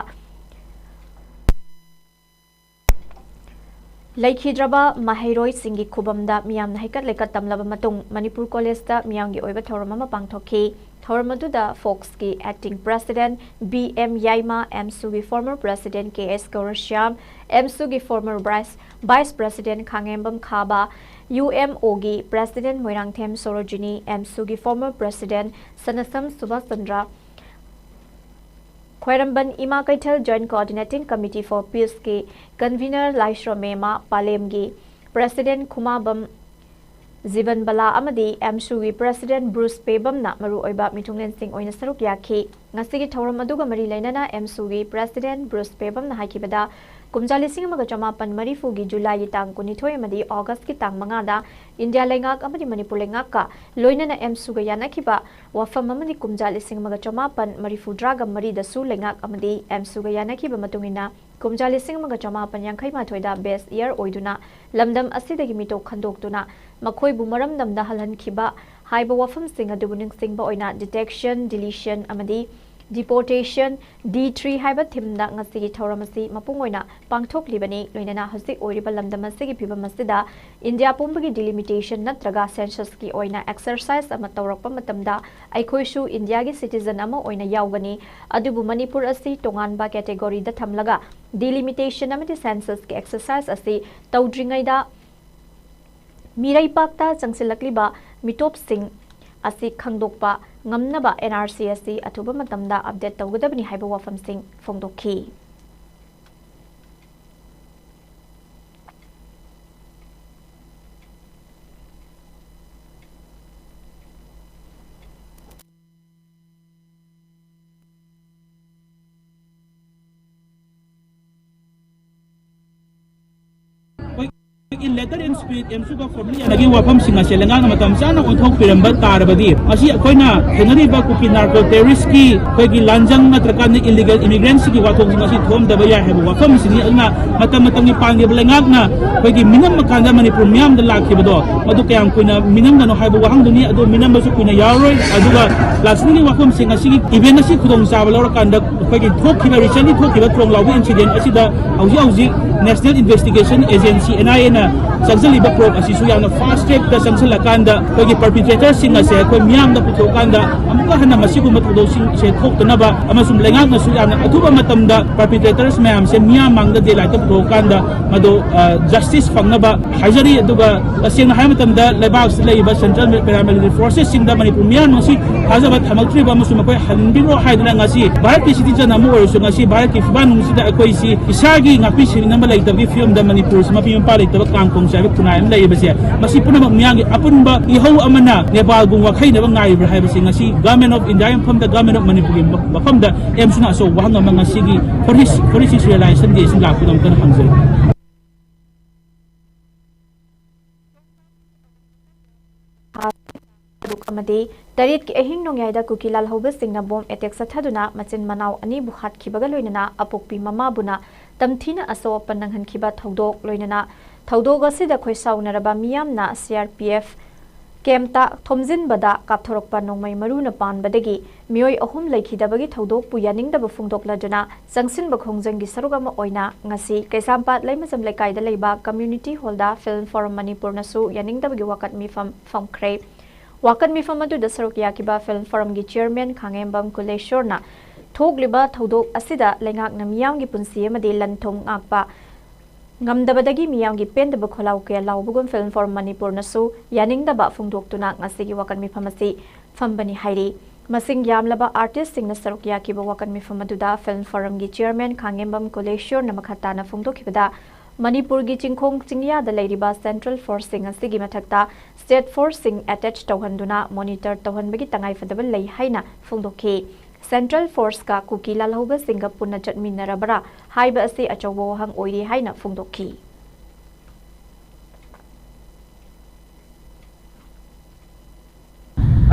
ꯂꯩꯈꯤꯗ꯭ꯔꯕ ꯃꯍꯩꯔꯣꯏꯁꯤꯡꯒꯤ ꯈꯨꯕꯝꯗ ꯃꯤꯌꯥꯝꯅ ꯍꯩꯀꯠ ꯂꯩꯀꯠ ꯇꯝꯂꯕ ꯃꯇꯨꯡ ꯃꯅꯤꯄꯨꯔ ꯀꯣꯂꯦꯖꯇ ꯃꯤꯌꯥꯝꯒꯤ ꯑꯣꯏꯕ ꯊꯧꯔꯝ ꯑꯃ ꯄꯥꯡꯊꯣꯛꯈꯤ꯫ ꯊꯧꯔꯝ ꯑꯗꯨꯗ ꯐꯣꯛꯁꯀꯤ acting president B M Yaima, ꯑꯦꯝꯁꯨꯒꯤ former president ꯀꯦ ꯑꯦꯁ ꯒꯧꯔꯁ꯭ꯌꯥꯝ, ꯑꯦꯝꯁꯨꯒꯤ former vice, vice president Khangembam Khaba, U M ꯑꯣꯒꯤ president ꯃꯣꯏꯔꯥꯡꯊꯦꯝ ꯁꯣꯔꯣꯖꯤꯅꯤ, ꯑꯦꯝꯁꯨꯒꯤ former president ꯁꯅꯁꯝ ꯁꯨꯕꯥꯁ Chandra, Khwairamband Ima Keithel Joint Coordinating Committee for Peaceꯀꯤ convener Laishram Mema, ꯄꯥꯂꯦꯝꯒꯤ president ꯈꯨꯃꯥꯕꯝ ꯖꯤꯕꯟ ꯕꯂꯥ ꯑꯃꯗꯤ ꯑꯦꯝꯁꯨꯒꯤ president ꯕ꯭ꯔꯨꯁ ꯄꯦꯕꯝꯅ ꯃꯔꯨꯑꯣꯏꯕ ꯃꯤꯊꯨꯡꯂꯦꯟꯁꯤꯡ ꯑꯣꯏꯅ ꯁꯔꯨꯛ ꯌꯥꯈꯤ꯫ ꯉꯁꯤꯒꯤ ꯊꯧꯔꯝ ꯑꯗꯨꯒ ꯃꯔꯤ ꯂꯩꯅꯅ ꯑꯦꯝꯁꯨꯒꯤ president ꯕ꯭ꯔꯨꯁ ꯄꯦꯕꯝꯅ ꯍꯥꯏꯈꯤꯕꯗ, ꯀꯨꯝꯖꯥ ꯂꯤꯁꯤꯡ ꯑꯃꯒ ꯆꯃꯥꯄꯟ ꯃꯔꯤꯐꯨꯒꯤ ꯖꯨꯂꯥꯏꯒꯤ ꯇꯥꯡ ꯀꯨꯟꯅꯤꯊꯣꯏ ꯑꯃꯗꯤ ꯑꯣꯒꯁꯀꯤ ꯇꯥꯡ ꯃꯉꯥꯗ ꯏꯟꯗꯤꯌꯥ ꯂꯩꯉꯥꯛ ꯑꯃꯗꯤ ꯃꯅꯤꯄꯨꯔ ꯂꯩꯉꯥꯛꯀ ꯂꯣꯏꯅꯅ ꯑꯦꯝꯁꯨꯒ ꯌꯥꯅꯈꯤꯕ ꯋꯥꯐꯝ ꯑꯃꯗꯤ ꯀꯨꯝꯖꯥ ꯂꯤꯁꯤꯡ ꯑꯃꯒ ꯆꯃꯥꯄꯟ ꯃꯔꯤꯐꯨꯇꯔꯥꯒ ꯃꯔꯤꯗꯁꯨ ꯂꯩꯉꯥꯛ ꯑꯃꯗꯤ ꯑꯦꯝꯁꯨꯒ ꯌꯥꯅꯈꯤꯕ ꯃꯇꯨꯡ ꯏꯟꯅ ꯀꯨꯝꯖꯥ ꯂꯤꯁꯤꯡ ꯑꯃꯒ ꯆꯃꯥꯄꯟ ꯌꯥꯡꯈꯩ ꯃꯥꯊꯣꯏꯗ base year ꯑꯣꯏꯗꯨꯅ ꯂꯝꯗꯝ ꯑꯁꯤꯗꯒꯤ ꯃꯤꯇꯣꯛ ꯈꯟꯗꯣꯛꯇꯨꯅ ꯃꯈꯣꯏꯕꯨ ꯃꯔꯝꯗꯝꯗ ꯍꯜꯍꯟꯈꯤꯕ ꯍꯥꯏꯕ ꯋꯥꯐꯝꯁꯤꯡ ꯑꯗꯨꯕꯨ ꯅꯤꯡꯁꯤꯡꯕ ꯑꯣꯏꯅ detection, deletion ꯑꯃꯗꯤ deportation, D three ꯍꯥꯏꯕ themeꯗ ꯉꯁꯤꯒꯤ ꯊꯧꯔꯝ ꯑꯁꯤ ꯃꯄꯨꯡ ꯑꯣꯏꯅ ꯄꯥꯡꯊꯣꯛꯂꯤꯕꯅꯤ꯫ ꯂꯣꯏꯅꯅ ꯍꯧꯖꯤꯛ ꯑꯣꯏꯔꯤꯕ ꯂꯝꯗꯝ ꯑꯁꯤꯒꯤ ꯐꯤꯕꯝ ꯑꯁꯤꯗ ꯏꯟꯗꯤꯌꯥ ꯄꯨꯝꯕꯒꯤ delimitation ꯅꯠꯇ꯭ꯔꯒ censusꯀꯤ ꯑꯣꯏꯅ exercise ꯑꯃ ꯇꯧꯔꯛꯄ ꯃꯇꯝꯗ ꯑꯩꯈꯣꯏꯁꯨ ꯏꯟꯗꯤꯌꯥꯒꯤ citizen ꯑꯃ ꯑꯣꯏꯅ ꯌꯥꯎꯒꯅꯤ꯫ ꯑꯗꯨꯕꯨ ꯃꯅꯤꯄꯨꯔ ꯑꯁꯤ ꯇꯣꯉꯥꯟꯕ categoryꯗ ꯊꯝꯂꯒ delimitation ꯑꯃꯗꯤ censusꯀꯤ exercise ꯑꯁꯤ ꯇꯧꯗ꯭ꯔꯤꯉꯩꯗ ꯃꯤꯔꯩꯄꯥꯛꯇ ꯆꯪꯁꯤꯜꯂꯛꯂꯤꯕ ꯃꯤꯇꯣꯞꯁꯤꯡ ꯑꯁꯤ ꯈꯪꯗꯣꯛꯄ ꯉꯝꯅꯕ N R C ꯑꯁꯤ ꯑꯊꯨꯕ ꯃꯇꯝꯗ update ꯇꯧꯒꯗꯕꯅꯤ ꯍꯥꯏꯕ ꯋꯥꯐꯝꯁꯤꯡ ꯐꯣꯡꯗꯣꯛꯈꯤ꯫ In letter and spirit, ꯑꯦꯝꯁꯨꯒ ꯐꯣꯔꯝꯂꯤ ꯌꯥꯅꯒꯤ ꯋꯥꯐꯝꯁꯤꯡ ꯑꯁꯦ ꯂꯩꯉꯥꯛꯅ ꯃꯇꯝ ꯆꯥꯅ ꯑꯣꯟꯊꯣꯛꯄꯤꯔꯝꯕ ꯇꯥꯔꯕꯗꯤ, ꯉꯁꯤ ꯑꯩꯈꯣꯏꯅ ꯊꯦꯡꯅꯔꯤꯕ ꯀꯨꯀꯤ ꯅꯥꯔꯀꯣ ꯇꯦꯔꯣꯔꯤꯁꯀꯤ ꯑꯩꯈꯣꯏꯒꯤ ꯂꯥꯟꯖꯪ ꯅꯠꯇ꯭ꯔꯀꯥꯟꯗ ꯏꯂꯤꯒꯦꯜ ꯏꯃꯤꯒ꯭ꯔꯦꯟꯁꯤꯡꯒꯤ ꯋꯥꯊꯣꯛꯁꯤꯡ ꯑꯁꯤ ꯊꯣꯛꯍꯟꯗꯕ ꯌꯥꯏ ꯍꯥꯏꯕ ꯋꯥꯐꯝꯁꯤꯅꯤ꯫ ꯑꯗꯨꯅ ꯃꯇꯝ ꯃꯇꯝꯒꯤ ꯄꯥꯟꯈꯤꯕ ꯂꯩꯉꯥꯛꯅ ꯑꯩꯈꯣꯏꯒꯤ ꯃꯤꯅꯝꯕ ꯀꯥꯟꯗ ꯃꯅꯤꯄꯨꯔ ꯃꯤꯌꯥꯝꯗ ꯂꯥꯛꯈꯤꯕꯗꯣ, ꯃꯗꯨ ꯀꯌꯥꯝ ꯀꯨꯏꯅ ꯃꯤꯅꯝꯒꯅꯣ ꯍꯥꯏꯕ ꯋꯥꯍꯪꯗꯨꯅꯤ꯫ ꯑꯗꯨ ꯃꯤꯅꯝꯕꯁꯨ ꯀꯨꯏꯅ ꯌꯥꯎꯔꯣꯏ꯫ ꯑꯗꯨꯒ ꯂꯥꯛꯁꯤꯟꯒꯤ ꯋꯥꯐꯝꯁꯤꯡ ꯑꯁꯤꯒꯤ ꯏꯚꯦꯟ ꯑꯁꯤ ꯈꯨꯗꯣꯡꯆꯥꯕ ꯂꯧꯔꯀꯥꯟꯗ ꯑꯩꯈꯣꯏꯒꯤ ꯊꯣꯛꯈꯤꯕ, ꯔꯤꯁꯦꯟꯂꯤ ꯊꯣꯛꯈꯤꯕ ꯇ꯭ꯔꯣꯡ ꯂꯥꯎꯕ ꯏꯟꯁꯤꯗꯦꯟ ꯑꯁꯤꯗ ꯍꯧꯖꯤꯛ ꯍꯧꯖꯤꯛ ꯅꯦꯁꯅꯦꯜ ꯏꯟꯚꯦꯁꯇꯤꯒꯦꯁꯟ ꯑꯦꯖꯦꯟꯁꯤ, ꯑꯦꯟ ꯑꯥꯏ ꯑꯦꯅ ꯆꯪꯁꯤꯜꯂꯤꯕ ꯄ꯭ꯔꯣꯕ ꯑꯁꯤꯁꯨ ꯌꯥꯝꯅ ꯐꯥꯁ ꯇ꯭ꯔꯦꯛꯇ ꯆꯪꯁꯤꯜꯂꯀꯥꯟꯗ ꯑꯩꯈꯣꯏꯒꯤ ꯄꯔꯄꯤꯇ꯭ꯔꯦꯇꯔꯁꯤꯡ ꯑꯁꯦ ꯑꯩꯈꯣꯏ ꯃꯤꯌꯥꯝꯗ ꯄꯨꯊꯣꯛꯑꯀꯥꯟꯗ ꯑꯃꯨꯛꯀ ꯍꯟꯅ ꯃꯁꯤꯒꯨꯝꯕ ꯊꯧꯗꯣꯛꯁꯤꯡꯁꯦ ꯊꯣꯛꯇꯅꯕ ꯑꯃꯁꯨꯡ ꯂꯩꯉꯥꯛꯅꯁꯨ ꯌꯥꯝꯅ ꯑꯊꯨꯕ ꯃꯇꯝꯗ ꯄꯔꯄꯤꯇ꯭ꯔꯦꯇꯔꯁ ꯃꯌꯥꯝꯁꯦ ꯃꯤꯌꯥꯝ ꯃꯥꯡꯗ ꯗꯦ ꯂꯥꯏꯠꯇ ꯄꯨꯊꯣꯛꯑꯀꯥꯟꯗ ꯃꯗꯨ ꯖꯁꯇꯤꯁ ꯐꯪꯅꯕ ꯍꯥꯏꯖꯔꯤ꯫ ꯑꯗꯨꯒ ꯇꯁꯦꯡꯅ ꯍꯥꯏꯕ ꯃꯇꯝꯗ ꯂꯩꯕꯥꯛꯁꯤꯗ ꯂꯩꯔꯤꯕ ꯁꯦꯟꯇ꯭ꯔꯦꯜ ꯄꯦꯔꯥꯃꯤꯂꯤꯇꯔꯤ ꯐꯣꯔꯁꯦꯁꯁꯤꯡꯗ ꯃꯅꯤꯄꯨꯔ ꯃꯤꯌꯥꯝ ꯑꯁꯤ ꯊꯥꯖꯕ ꯊꯝꯃꯛꯇ꯭ꯔꯤꯕ ꯑꯃꯁꯨꯡ ꯃꯈꯣꯏ ꯍꯟꯕꯤꯔꯣ ꯍꯥꯏꯗꯨꯅ ꯉꯁꯤ ꯚꯥꯔꯠꯀꯤ ꯁꯤꯇꯤꯖꯟ ꯑꯃ ꯑꯣꯏꯔꯁꯨ ꯉꯁꯤ ꯚꯥꯔꯠꯀꯤ ꯐꯤꯕꯥꯛ ꯅꯨꯡꯁꯤꯗ ꯑꯩꯈꯣꯏꯁꯤ ꯏꯁꯥꯒꯤ ꯉꯥꯛꯄꯤ ꯁꯦꯟꯕꯤꯅꯕ ꯂꯩꯇꯕꯒꯤ ꯐꯤꯕꯝꯗ ꯃꯅꯤꯄꯨꯔꯁꯤ ꯃꯄꯤ ꯃꯄꯥ ꯂꯩꯇꯕ ꯀꯥꯡꯈꯣꯡ ꯆꯥꯏꯕ ꯈꯨꯟꯅꯥꯏ ꯑꯃ ꯂꯩꯔꯤꯕꯁꯦ, ꯃꯁꯤ ꯄꯨꯝꯅꯃꯛ ꯃꯤꯌꯥꯝꯒꯤ ꯑꯄꯨꯟꯕ ꯏꯍꯧ ꯑꯃꯅ ꯅꯦꯄꯥꯜꯒꯨꯝ ꯋꯥꯈꯩꯅꯕ ꯉꯥꯏꯔꯤꯕ꯭ꯔꯥ ꯍꯥꯏꯕꯁꯤ ꯉꯁꯤ ꯒꯚꯔꯟꯃꯦꯟ ꯑꯣꯐ ꯏꯟꯗꯤꯌꯥꯒꯤ ꯃꯐꯝꯗ, ꯒꯚꯔꯟꯃꯦꯟ ꯑꯣꯐ ꯃꯅꯤꯄꯨꯔꯒꯤ ꯃꯐꯝꯗ ꯑꯦꯝꯁꯨꯅ ꯑꯆꯧꯕ ꯋꯥꯍꯪ ꯑꯃ ꯉꯁꯤꯒꯤ forty, forty six realization day ꯑꯁꯤ ꯂꯥꯛꯄꯗ ꯑꯃꯨꯛꯇ ꯍꯪꯖꯔꯤ꯫ ꯇꯔꯨꯛ ꯑꯃꯗꯤ ꯇꯔꯦꯠꯀꯤ ꯑꯍꯤꯡ ꯅꯣꯡꯌꯥꯏꯗ ꯀꯨꯀꯤ ꯂꯥꯜꯍꯧꯕꯁꯤꯡꯅ ꯕꯣꯝ ꯑꯦꯇꯦꯛ ꯆꯠꯊꯗꯨꯅ ꯃꯆꯤꯟ ꯃꯅꯥꯎ ꯑꯅꯤꯕꯨ ꯍꯥꯠꯈꯤꯕꯒ ꯂꯣꯏꯅꯅ ꯑꯄꯣꯛꯄꯤ ꯃꯃꯥꯕꯨꯅ ꯇꯝꯊꯤꯅ ꯑꯁꯣꯛ ꯑꯄꯟ ꯅꯪꯍꯟꯈꯤꯕ ꯊꯧꯗꯣꯛ ꯂꯣꯏꯅꯅ ꯊꯧꯗꯣꯛ ꯑꯁꯤꯗ ꯈꯣꯏꯁꯥꯎꯅꯔꯕ ꯃꯤꯌꯥꯝꯅ ꯁꯤ ꯑꯥꯔ ꯄꯤ ꯑꯦꯐ ꯀꯦꯝꯞꯇ ꯊꯣꯝꯖꯤꯟꯕꯗ ꯀꯥꯞꯊꯣꯔꯛꯄ ꯅꯣꯡꯃꯩ ꯃꯔꯨꯅ ꯄꯥꯟꯕꯗꯒꯤ ꯃꯤꯑꯣꯏ ꯑꯍꯨꯝ ꯂꯩꯈꯤꯗꯕꯒꯤ ꯊꯧꯗꯣꯛꯄꯨ ꯌꯥꯅꯤꯡꯗꯕ ꯐꯣꯡꯗꯣꯛꯂꯗꯨꯅ ꯆꯪꯁꯤꯟꯕ ꯈꯣꯡꯖꯪꯒꯤ ꯁꯔꯨꯛ ꯑꯃ ꯑꯣꯏꯅ ꯉꯁꯤ ꯀꯩꯁꯥꯝꯄꯥꯠ ꯂꯩꯃꯖꯝ ꯂꯩꯀꯥꯏꯗ ꯂꯩꯕ ꯀꯝꯃ꯭ꯌꯨꯅꯤꯇꯤ ꯍꯣꯜꯗ ꯐꯤꯜꯝ ꯐꯣꯔꯝ ꯃꯅꯤꯄꯨꯔꯅꯁꯨ ꯌꯥꯅꯤꯡꯗꯕꯒꯤ ꯋꯥꯀꯠ ꯃꯤꯐꯝ ꯐꯝꯈ꯭ꯔꯦ꯫ ꯋꯥꯀꯠ ꯃꯤꯐꯝ ꯑꯗꯨꯗ ꯁꯔꯨꯛ ꯌꯥꯈꯤꯕ ꯐꯤꯜꯝ ꯐꯣꯔꯝꯒꯤ ꯆꯤꯌꯔꯃꯦꯟ ꯈꯥꯡꯉꯦꯝꯕꯝ ꯀꯨꯂꯦꯁꯣꯔꯅ ꯊꯣꯛꯂꯤꯕ ꯊꯧꯗꯣꯛ ꯑꯁꯤꯗ ꯂꯩꯉꯥꯛꯅ ꯃꯤꯌꯥꯝꯒꯤ ꯄꯨꯟꯁꯤ ꯑꯃꯗꯤ ꯂꯟ ꯊꯨꯝ ꯉꯥꯛꯄ ꯉꯝꯗꯕꯗꯒꯤ ꯃꯤꯌꯥꯝꯒꯤ ꯄꯦꯟꯗꯕ ꯈꯣꯜꯂꯥꯎ ꯀꯌꯥ ꯂꯥꯎꯕꯒꯨꯝ ꯐꯤꯜꯝ ꯐꯣꯔꯝ ꯃꯅꯤꯄꯨꯔꯅꯁꯨ ꯌꯥꯅꯤꯡꯗꯕ ꯐꯣꯡꯗꯣꯛꯇꯨꯅ ꯉꯁꯤꯒꯤ ꯋꯥꯀꯠ ꯃꯤꯐꯝ ꯑꯁꯤ ꯐꯝꯕꯅꯤ ꯍꯥꯏꯔꯤ꯫ ꯃꯁꯤꯡ ꯌꯥꯝꯂꯕ ꯑꯥꯔꯇꯤꯁꯁꯤꯡꯅ ꯁꯔꯨꯛ ꯌꯥꯈꯤꯕ ꯋꯥꯀꯠ ꯃꯤꯐꯝ ꯑꯗꯨꯗ ꯐꯤꯜꯝ ꯐꯣꯔꯝꯒꯤ ꯆꯤꯌꯔꯃꯦꯟ ꯈꯥꯡꯉꯦꯝꯕꯝ ꯀꯨꯂꯦꯁꯣꯔꯅ ꯃꯈꯥ ꯇꯥꯅ ꯐꯣꯡꯗꯣꯛꯈꯤꯕꯗ, ꯃꯅꯤꯄꯨꯔꯒꯤ ꯆꯤꯡꯈꯣꯡ ꯆꯤꯡꯌꯥꯗ ꯂꯩꯔꯤꯕ ꯁꯦꯟꯇ꯭ꯔꯦꯜ ꯐꯣꯔꯁꯁꯤꯡ ꯑꯁꯤꯒꯤ ꯃꯊꯛꯇ ꯁ꯭ꯇꯦꯠ ꯐꯣꯔꯁꯁꯤꯡ ꯑꯦꯇꯦꯆ ꯇꯧꯍꯟꯗꯨꯅ ꯃꯣꯅꯤꯇꯔ ꯇꯧꯍꯟꯕꯒꯤ ꯇꯉꯥꯏꯐꯗꯕ ꯂꯩ ꯍꯥꯏꯅ ꯐꯣꯡꯗꯣꯛꯈꯤ꯫ ꯁꯦꯟꯇ꯭ꯔꯦꯜ ꯐꯣꯔꯁꯀ ꯀꯨꯀꯤ ꯂꯥꯜꯍꯧꯕꯁꯤꯡꯒ ꯄꯨꯟꯅ ꯆꯠꯃꯤꯟꯅꯔꯕꯔꯥ ꯍꯥꯏꯕ ꯑꯁꯤ ꯑꯆꯧꯕ ꯋꯥꯍꯪ ꯑꯣꯏꯔꯤ ꯍꯥꯏꯅ ꯐꯣꯡꯗꯣꯛꯈꯤ꯫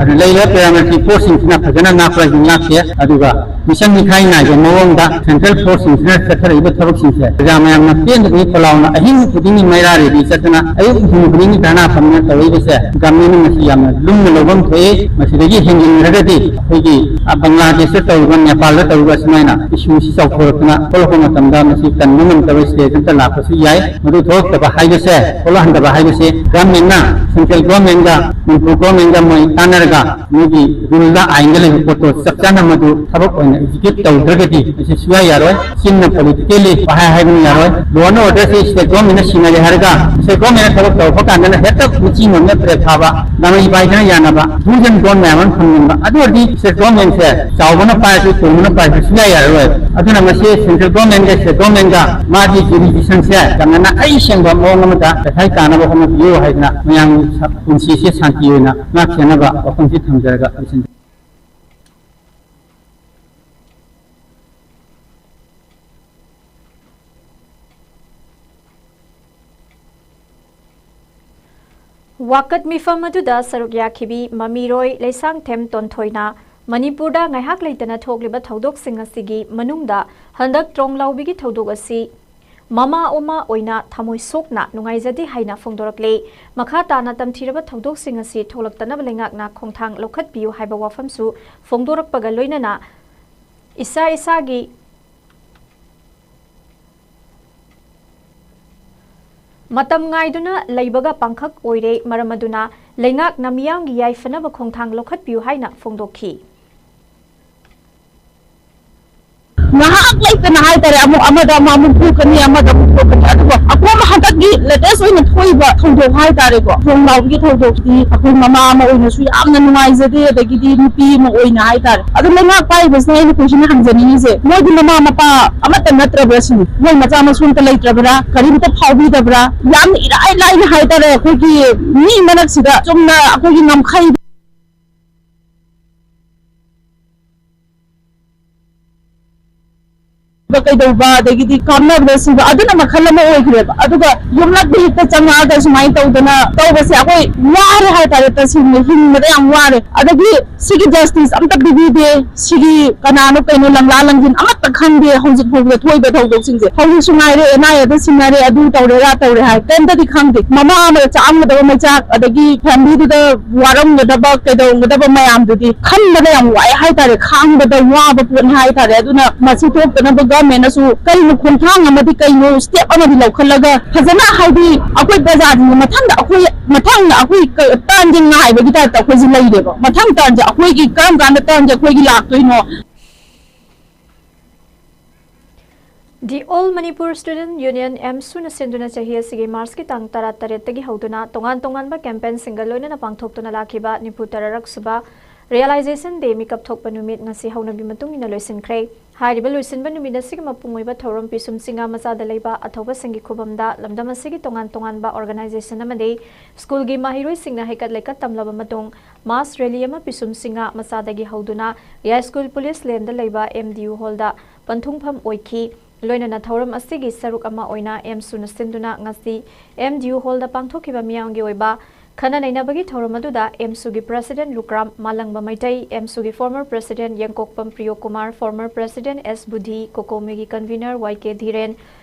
ꯑꯗꯨ ꯂꯩꯔꯤꯕ paramilitary forceꯁꯤꯡꯁꯤꯅ ꯐꯖꯅ ꯉꯥꯛꯄ꯭ꯔꯥ ꯍꯥꯏꯁꯤ ꯉꯥꯛꯇꯦ꯫ ꯑꯗꯨꯒ mission ꯃꯤꯈꯥꯏ ꯅꯥꯏꯕ ꯃꯑꯣꯡꯗ central forceꯁꯤꯡꯁꯤꯅ ꯆꯠꯊꯔꯛꯏꯕ ꯊꯕꯛꯁꯤꯡꯁꯦ ꯄ꯭ꯔꯖꯥ ꯃꯌꯥꯝꯅ ꯄꯦꯟꯗꯕꯒꯤ ꯈꯣꯜꯂꯥꯎꯅ ꯑꯍꯤꯡ ꯈꯨꯗꯤꯡꯒꯤ ꯃꯩꯔꯥ rally ꯆꯠꯇꯅ ꯑꯌꯨꯛ ꯅꯨꯡꯊꯤꯜ ꯈꯨꯗꯤꯡꯒꯤ ꯙꯔꯅꯥ ꯐꯝꯗꯅ ꯇꯧꯔꯛꯏꯕꯁꯦ governmentꯅ ꯃꯁꯤ ꯌꯥꯝꯅ ꯂꯨꯝꯅ ꯂꯧꯐꯝ ꯊꯣꯛꯏ꯫ ꯃꯁꯤꯗꯒꯤ ꯍꯦꯟꯖꯤꯟꯈ꯭ꯔꯒꯗꯤ ꯑꯩꯈꯣꯏꯒꯤ, ꯑ, ꯕꯪꯒ꯭ꯂꯥꯗꯦꯁꯇ ꯇꯧꯔꯤꯕ, ꯅꯦꯄꯥꯜꯗ ꯇꯧꯔꯤꯕ ꯑꯁꯨꯃꯥꯏꯅ issueꯁꯤ ꯆꯥꯎꯊꯣꯔꯛꯇꯅ ꯊꯣꯛꯂꯛꯄ ꯃꯇꯝꯗ ꯃꯁꯤ ꯀꯟꯕ ꯉꯝꯗꯕ stage ꯑꯃꯇ ꯂꯥꯛꯄꯁꯨ ꯌꯥꯏ꯫ ꯃꯗꯨ ꯊꯣꯛꯂꯛꯇꯕ ꯍꯥꯏꯕꯁꯦ, ꯊꯣꯛꯂꯛꯍꯟꯗꯕ ꯍꯥꯏꯕꯁꯦ governmentꯅ, central governmentꯒ ꯃꯅꯤꯄꯨꯔ governmentꯒ ꯃꯣꯏ ꯇꯥꯟꯅꯔꯒ ꯃꯣꯏꯒꯤ ruleꯗ, ꯑꯥꯏꯟꯗ ꯂꯩꯕ ꯄꯣꯠꯇꯣ ꯆꯞ ꯆꯥꯅ ꯃꯗꯨ ꯊꯕꯛ ꯑꯣꯏꯅ execute ꯇꯧꯗ꯭ꯔꯒꯗꯤ ꯃꯁꯤ ꯁꯨꯡꯌꯥ ꯌꯥꯔꯣꯏ꯫ ꯆꯤꯟꯅ politically ꯋꯥꯍꯩ ꯍꯥꯏꯕꯅ ꯌꯥꯔꯣꯏ꯫ Law and orderꯁꯦ state governmentꯅ ꯁꯤꯟꯅꯔꯦ ꯍꯥꯏꯔꯒ state governmentꯅ ꯊꯕꯛ ꯇꯧꯔꯛꯄ ꯀꯥꯟꯗꯅ ꯍꯦꯛꯇ ꯃꯆꯤ ꯃꯣꯝꯅ ꯄ꯭ꯔꯦꯛ ꯐꯥꯕ, ꯅꯥꯃꯩ ꯄꯥꯏꯗꯅ ꯌꯥꯅꯕ, do's and don't ꯃꯌꯥꯝ ꯑꯃ ꯊꯝꯖꯤꯟꯕ, ꯑꯗꯨ ꯑꯣꯏꯔꯗꯤ state governmentꯁꯦ ꯆꯥꯎꯕꯅ ꯄꯥꯏꯔꯁꯨ, ꯇꯣꯡꯕꯅ ꯄꯥꯏꯔꯁꯨ ꯁꯨꯡꯌꯥ ꯌꯥꯔꯔꯣꯏ꯫ ꯑꯗꯨꯅ ꯃꯁꯤ central governmentꯒ state governmentꯒ ꯃꯥꯒꯤ jurisdictionꯁꯦ ꯌꯥꯝꯅ ꯅꯥꯈꯩ ꯁꯦꯡꯕ ꯃꯑꯣꯡ ꯑꯃꯗ ꯇꯪꯈꯥꯏ ꯇꯥꯅꯕ ꯍꯣꯠꯅꯕꯤꯌꯨ ꯍꯥꯏꯗꯅ ꯃꯌꯥꯝꯒꯤ ꯁ-, ꯄꯨꯟꯁꯤꯁꯦ ꯁꯥꯟꯇꯤ ꯑꯣꯏꯅ ꯉꯥꯛꯁꯦꯟꯅꯕ ꯋꯥꯐꯝꯁꯤ ꯊꯝꯖꯔꯒ ꯂꯣꯏꯁꯤꯟꯖꯔꯦ꯫ ꯋꯥꯀꯠ ꯃꯤꯐꯝ ꯑꯗꯨꯗ ꯁꯔꯨꯛ ꯌꯥꯈꯤꯕꯤ ꯃꯃꯤꯔꯣꯏ ꯂꯩꯁꯥꯡꯊꯦꯝ ꯇꯣꯟꯊꯣꯏꯅ ꯃꯅꯤꯄꯨꯔꯗ ꯉꯥꯏꯍꯥꯛ ꯂꯩꯇꯅ ꯊꯣꯛꯂꯤꯕ ꯊꯧꯗꯣꯛꯁꯤꯡ ꯑꯁꯤꯒꯤ ꯃꯅꯨꯡꯗ ꯍꯟꯗꯛ ꯇ꯭ꯔꯣꯡꯂꯥꯎꯕꯤꯒꯤ ꯊꯧꯗꯣꯛ ꯑꯁꯤ ꯃꯃꯥ ꯑꯃ ꯑꯣꯏꯅ ꯊꯃꯣꯏ ꯁꯣꯛꯅ ꯅꯨꯡꯉꯥꯏꯖꯗꯦ ꯍꯥꯏꯅ ꯐꯣꯡꯗꯣꯔꯛꯂꯤ꯫ ꯃꯈꯥ ꯇꯥꯅ ꯇꯝꯊꯤꯔꯕ ꯊꯧꯗꯣꯛꯁꯤꯡ ꯑꯁꯤ ꯊꯣꯛꯂꯛꯇꯅꯕ ꯂꯩꯉꯥꯛꯅ ꯈꯣꯡꯊꯥꯡ ꯂꯧꯈꯠꯄꯤꯌꯨ ꯍꯥꯏꯕ ꯋꯥꯐꯝꯁꯨ ꯐꯣꯡꯗꯣꯔꯛꯄꯒ ꯂꯣꯏꯅꯅ ꯏꯁꯥ ꯏꯁꯥꯒꯤ ꯃꯇꯝ ꯉꯥꯏꯗꯨꯅ ꯂꯩꯕꯒ ꯄꯥꯡꯈꯛ ꯑꯣꯏꯔꯦ꯫ ꯃꯔꯝ ꯑꯗꯨꯅ ꯂꯩꯉꯥꯛꯅ ꯃꯤꯌꯥꯝꯒꯤ ꯌꯥꯏꯐꯅꯕ ꯈꯣꯡꯊꯥꯡ ꯂꯧꯈꯠꯄꯤꯌꯨ ꯍꯥꯏꯅ ꯐꯣꯡꯗꯣꯛꯈꯤ꯫ ꯉꯥꯏꯍꯥꯛ ꯂꯩꯇꯅ ꯍꯥꯏꯇꯥꯔꯦ, ꯑꯃꯨꯛ ꯑꯃꯗ ꯑꯃ ꯑꯃꯨꯛ ꯊꯣꯛꯀꯅꯤ, ꯑꯃꯗ ꯑꯃꯨꯛ ꯊꯣꯛꯀꯅꯤ꯫ ꯑꯗꯨꯒ ꯑꯀꯣꯟꯕ ꯍꯟꯗꯛꯀꯤ latest ꯑꯣꯏꯅ ꯊꯣꯛꯏꯕ ꯊꯧꯗꯣꯛ ꯍꯥꯏꯇꯥꯔꯦꯀꯣ, ꯊꯣꯡ ꯂꯥꯎꯕꯒꯤ ꯊꯧꯗꯣꯛꯁꯤꯗꯤ ꯑꯩꯈꯣꯏ ꯃꯃꯥ ꯑꯃ ꯑꯣꯏꯅꯁꯨ ꯌꯥꯝꯅ ꯅꯨꯡꯉꯥꯏꯖꯗꯦ, ꯑꯗꯒꯤꯗꯤ ꯅꯨꯄꯤ ꯑꯃ ꯑꯣꯏꯅ ꯍꯥꯏꯇꯥꯔꯦ꯫ ꯑꯗꯣ ꯂꯩꯉꯥꯛ ꯄꯥꯏꯔꯤꯕꯁꯤꯅ ꯑꯩꯅ question ꯍꯪꯖꯅꯤꯡꯉꯤꯁꯦ, ꯃꯣꯏꯗꯤ ꯃꯃꯥ ꯃꯄꯥ ꯑꯃꯠꯇ ꯅꯠꯇ꯭ꯔꯕ꯭ꯔꯥ ꯁꯤꯅꯤ? ꯃꯣꯏ ꯃꯆꯥ ꯃꯁꯨ ꯑꯝꯇ ꯂꯩꯇ꯭ꯔꯕ꯭ꯔꯥ? ꯀꯔꯤꯝꯇ ꯐꯥꯎꯕꯤꯗꯕ꯭ꯔꯥ? ꯌꯥꯝꯅ ꯏꯔꯥꯏ ꯂꯥꯏꯅ ꯍꯥꯏꯇꯥꯔꯦ, ꯑꯩꯈꯣꯏꯒꯤ ꯃꯤ ꯃꯔꯛꯁꯤꯗ ꯆꯨꯝꯅ ꯑꯩꯈꯣꯏꯒꯤ ꯉꯝꯈꯩ ꯀꯩꯗꯧꯕ, ꯑꯗꯒꯤꯗꯤ ꯀꯥꯞꯅꯕꯗ ꯁꯤꯕ, ꯑꯗꯨꯅ ꯃꯈꯜ ꯑꯃ ꯑꯣꯏꯈ꯭ꯔꯦꯕ꯫ ꯑꯗꯨꯒ ꯌꯨꯝꯂꯛꯇ ꯍꯦꯛꯇ ꯆꯪꯉꯛꯑꯒ ꯁꯨꯃꯥꯏꯅ ꯇꯧꯗꯅ ꯇꯧꯕꯁꯦ ꯑꯩꯈꯣꯏ ꯋꯥꯔꯦ ꯍꯥꯏꯇꯥꯔꯦ, ꯇꯁꯦꯡꯅ ꯍꯤꯡꯕꯗ ꯌꯥꯝ ꯋꯥꯔꯦ꯫ ꯑꯗꯒꯤ ꯁꯤꯒꯤ ꯖꯁꯇꯤꯁ ꯑꯝꯇ ꯄꯤꯕꯤꯗꯦ꯫ ꯁꯤꯒꯤ ꯀꯅꯥꯅꯣ ꯀꯩꯅꯣ ꯂꯪꯂꯥ ꯂꯪꯁꯤꯟ ꯑꯃꯠꯇ ꯈꯪꯗꯦ꯫ ꯍꯧꯖꯤꯛ ꯐꯥꯎꯕꯗ ꯊꯣꯛꯏꯕ ꯊꯧꯗꯣꯛꯁꯤꯡꯁꯦ, ꯍꯧꯖꯤꯛꯁꯨ ꯉꯥꯏꯔꯦ, ꯑꯦꯟ ꯑꯥꯏ ꯑꯦꯗ ꯁꯤꯟꯅꯔꯦ, ꯑꯗꯨ ꯇꯧꯔꯦ, ꯑꯗꯥ ꯇꯧꯔꯦ ꯍꯥꯏ, ꯀꯩꯝꯇꯗꯤ ꯈꯪꯗꯦ꯫ ꯃꯃꯥ ꯑꯃꯗ ꯆꯥꯛꯑꯝꯒꯗꯕ ꯃꯩꯆꯥꯛ, ꯑꯗꯒꯤ ꯐꯦꯃꯤꯂꯤꯗꯨꯗ ꯋꯥꯔꯝꯒꯗꯕ, ꯀꯩꯗꯧꯔꯝꯒꯗꯕ ꯃꯌꯥꯝꯗꯨꯗꯤ ꯈꯟꯕꯗ ꯌꯥꯝ ꯋꯥꯏ ꯍꯥꯏꯇꯥꯔꯦ, ꯈꯥꯡꯕꯗ ꯋꯥꯕ ꯄꯣꯠꯅꯤ ꯍꯥꯏꯇꯥꯔꯦ꯫ ꯑꯗꯨꯅ ꯃꯁꯤ ꯊꯣꯛꯇꯅꯕ ꯒꯚꯔꯟꯃꯦꯟꯅꯁꯨ ꯀꯩꯅꯣ ꯈꯣꯡꯊꯥꯡ ꯑꯃꯗꯤ ꯀꯩꯅꯣ ꯁ꯭ꯇꯦꯞ ꯑꯃꯗꯤ ꯂꯧꯈꯠꯂꯒ ꯐꯖꯅ, ꯍꯥꯏꯗꯤ ꯑꯩꯈꯣꯏ ꯄ꯭ꯔꯖꯥꯁꯤꯡꯁꯦ ꯃꯊꯪꯗ ꯑꯩꯈꯣꯏ, ꯃꯊꯪꯗ ꯑꯩꯈꯣꯏ ꯀ-, ꯇꯔꯟꯁꯦ ꯉꯥꯏꯕꯒꯤ ꯇꯥꯏꯞꯇ ꯑꯩꯈꯣꯏꯁꯦ ꯂꯩꯔꯦꯕ꯫ ꯃꯊꯪ ꯇꯔꯟꯁꯦ ꯑꯩꯈꯣꯏꯒꯤ ꯀꯔꯝ ꯀꯥꯟꯗ ꯇꯔꯟꯁꯦ ꯑꯩꯈꯣꯏꯒꯤ ꯂꯥꯛꯇꯣꯏꯅꯣ? The All Manipur Student Union, ꯑꯦꯝꯁꯨꯅ ꯁꯤꯟꯗꯨꯅ ꯆꯍꯤ ꯑꯁꯤꯒꯤ ꯃꯥꯔꯆꯀꯤ ꯇꯥꯡ ꯇꯔꯥꯇꯔꯦꯠꯇꯒꯤ ꯍꯧꯗꯨꯅ ꯇꯣꯉꯥꯟ ꯇꯣꯉꯥꯟꯕ ꯀꯦꯝꯄꯦꯟꯁꯤꯡꯒ ꯂꯣꯏꯅꯅ ꯄꯥꯡꯊꯣꯛꯇꯨꯅ ꯂꯥꯛꯈꯤꯕ ꯅꯤꯐꯨ ꯇꯔꯥꯔꯛ ꯁꯨꯕ Realization Day ꯃꯤꯀꯞ ꯊꯣꯛꯄ ꯅꯨꯃꯤꯠ ꯉꯁꯤ ꯍꯧꯅꯕꯤ ꯃꯇꯨꯡ ꯏꯟꯅ ꯂꯣꯏꯁꯤꯟꯈ꯭ꯔꯦ꯫ ꯍꯥꯏꯔꯤꯕ ꯂꯣꯏꯁꯤꯟꯕ ꯅꯨꯃꯤꯠ ꯑꯁꯤꯒꯤ ꯃꯄꯨꯡ ꯑꯣꯏꯕ ꯊꯧꯔꯝ ꯄꯤꯁꯨꯝ ꯆꯤꯡꯉꯥ ꯃꯆꯥꯗ ꯂꯩꯕ ꯑꯊꯧꯕꯁꯤꯡꯒꯤ ꯈꯨꯕꯝꯗ ꯂꯝꯗꯝ ꯑꯁꯤꯒꯤ ꯇꯣꯉꯥꯟ ꯇꯣꯉꯥꯟꯕ organization ꯑꯃꯗꯤ ꯁ꯭ꯀꯨꯜꯒꯤ ꯃꯍꯩꯔꯣꯏꯁꯤꯡꯅ ꯍꯩꯀꯠ ꯂꯩꯀꯠ ꯇꯝꯂꯕ ꯃꯇꯨꯡ mass rally ꯑꯃ ꯄꯤꯁꯨꯝ ꯆꯤꯡꯉꯥ ꯃꯆꯥꯗꯒꯤ ꯍꯧꯗꯨꯅ ꯌꯥꯏꯁ꯭ꯀꯨꯜ ꯄꯨꯂꯤꯁ ꯂꯦꯟꯗ ꯂꯩꯕ ꯑꯦꯝ ꯗꯤ ꯌꯨ ꯍꯣꯜꯗ ꯄꯟꯊꯨꯡꯐꯝ ꯑꯣꯏꯈꯤ꯫ ꯂꯣꯏꯅꯅ ꯊꯧꯔꯝ ꯑꯁꯤꯒꯤ ꯁꯔꯨꯛ ꯑꯃ ꯑꯣꯏꯅ ꯑꯦꯝꯁꯨꯅ ꯁꯤꯟꯗꯨꯅ ꯉꯁꯤ ꯑꯦꯝ ꯗꯤ ꯌꯨ ꯍꯣꯜꯗ ꯄꯥꯡꯊꯣꯛꯈꯤꯕ ꯃꯤꯌꯥꯝꯒꯤ ꯑꯣꯏꯕ ꯈꯟꯅ ꯅꯩꯅꯕꯒꯤ ꯊꯧꯔꯝ ꯑꯗꯨꯗ ꯑꯦꯝꯁꯨꯒꯤ president ꯂꯨꯀ꯭ꯔꯥꯝ ꯃꯥꯂꯪꯕ Meitei, ꯑꯦꯝꯁꯨꯒꯤ former president ꯌꯦꯡꯀꯣꯛꯄꯝ Priyokumar, former president ꯑꯦꯁ ꯕꯨꯙꯤ, ꯀꯣꯀꯣꯃꯤꯒꯤ convener ꯋꯥꯏ ꯀꯦ ꯙꯤꯔꯦꯟ,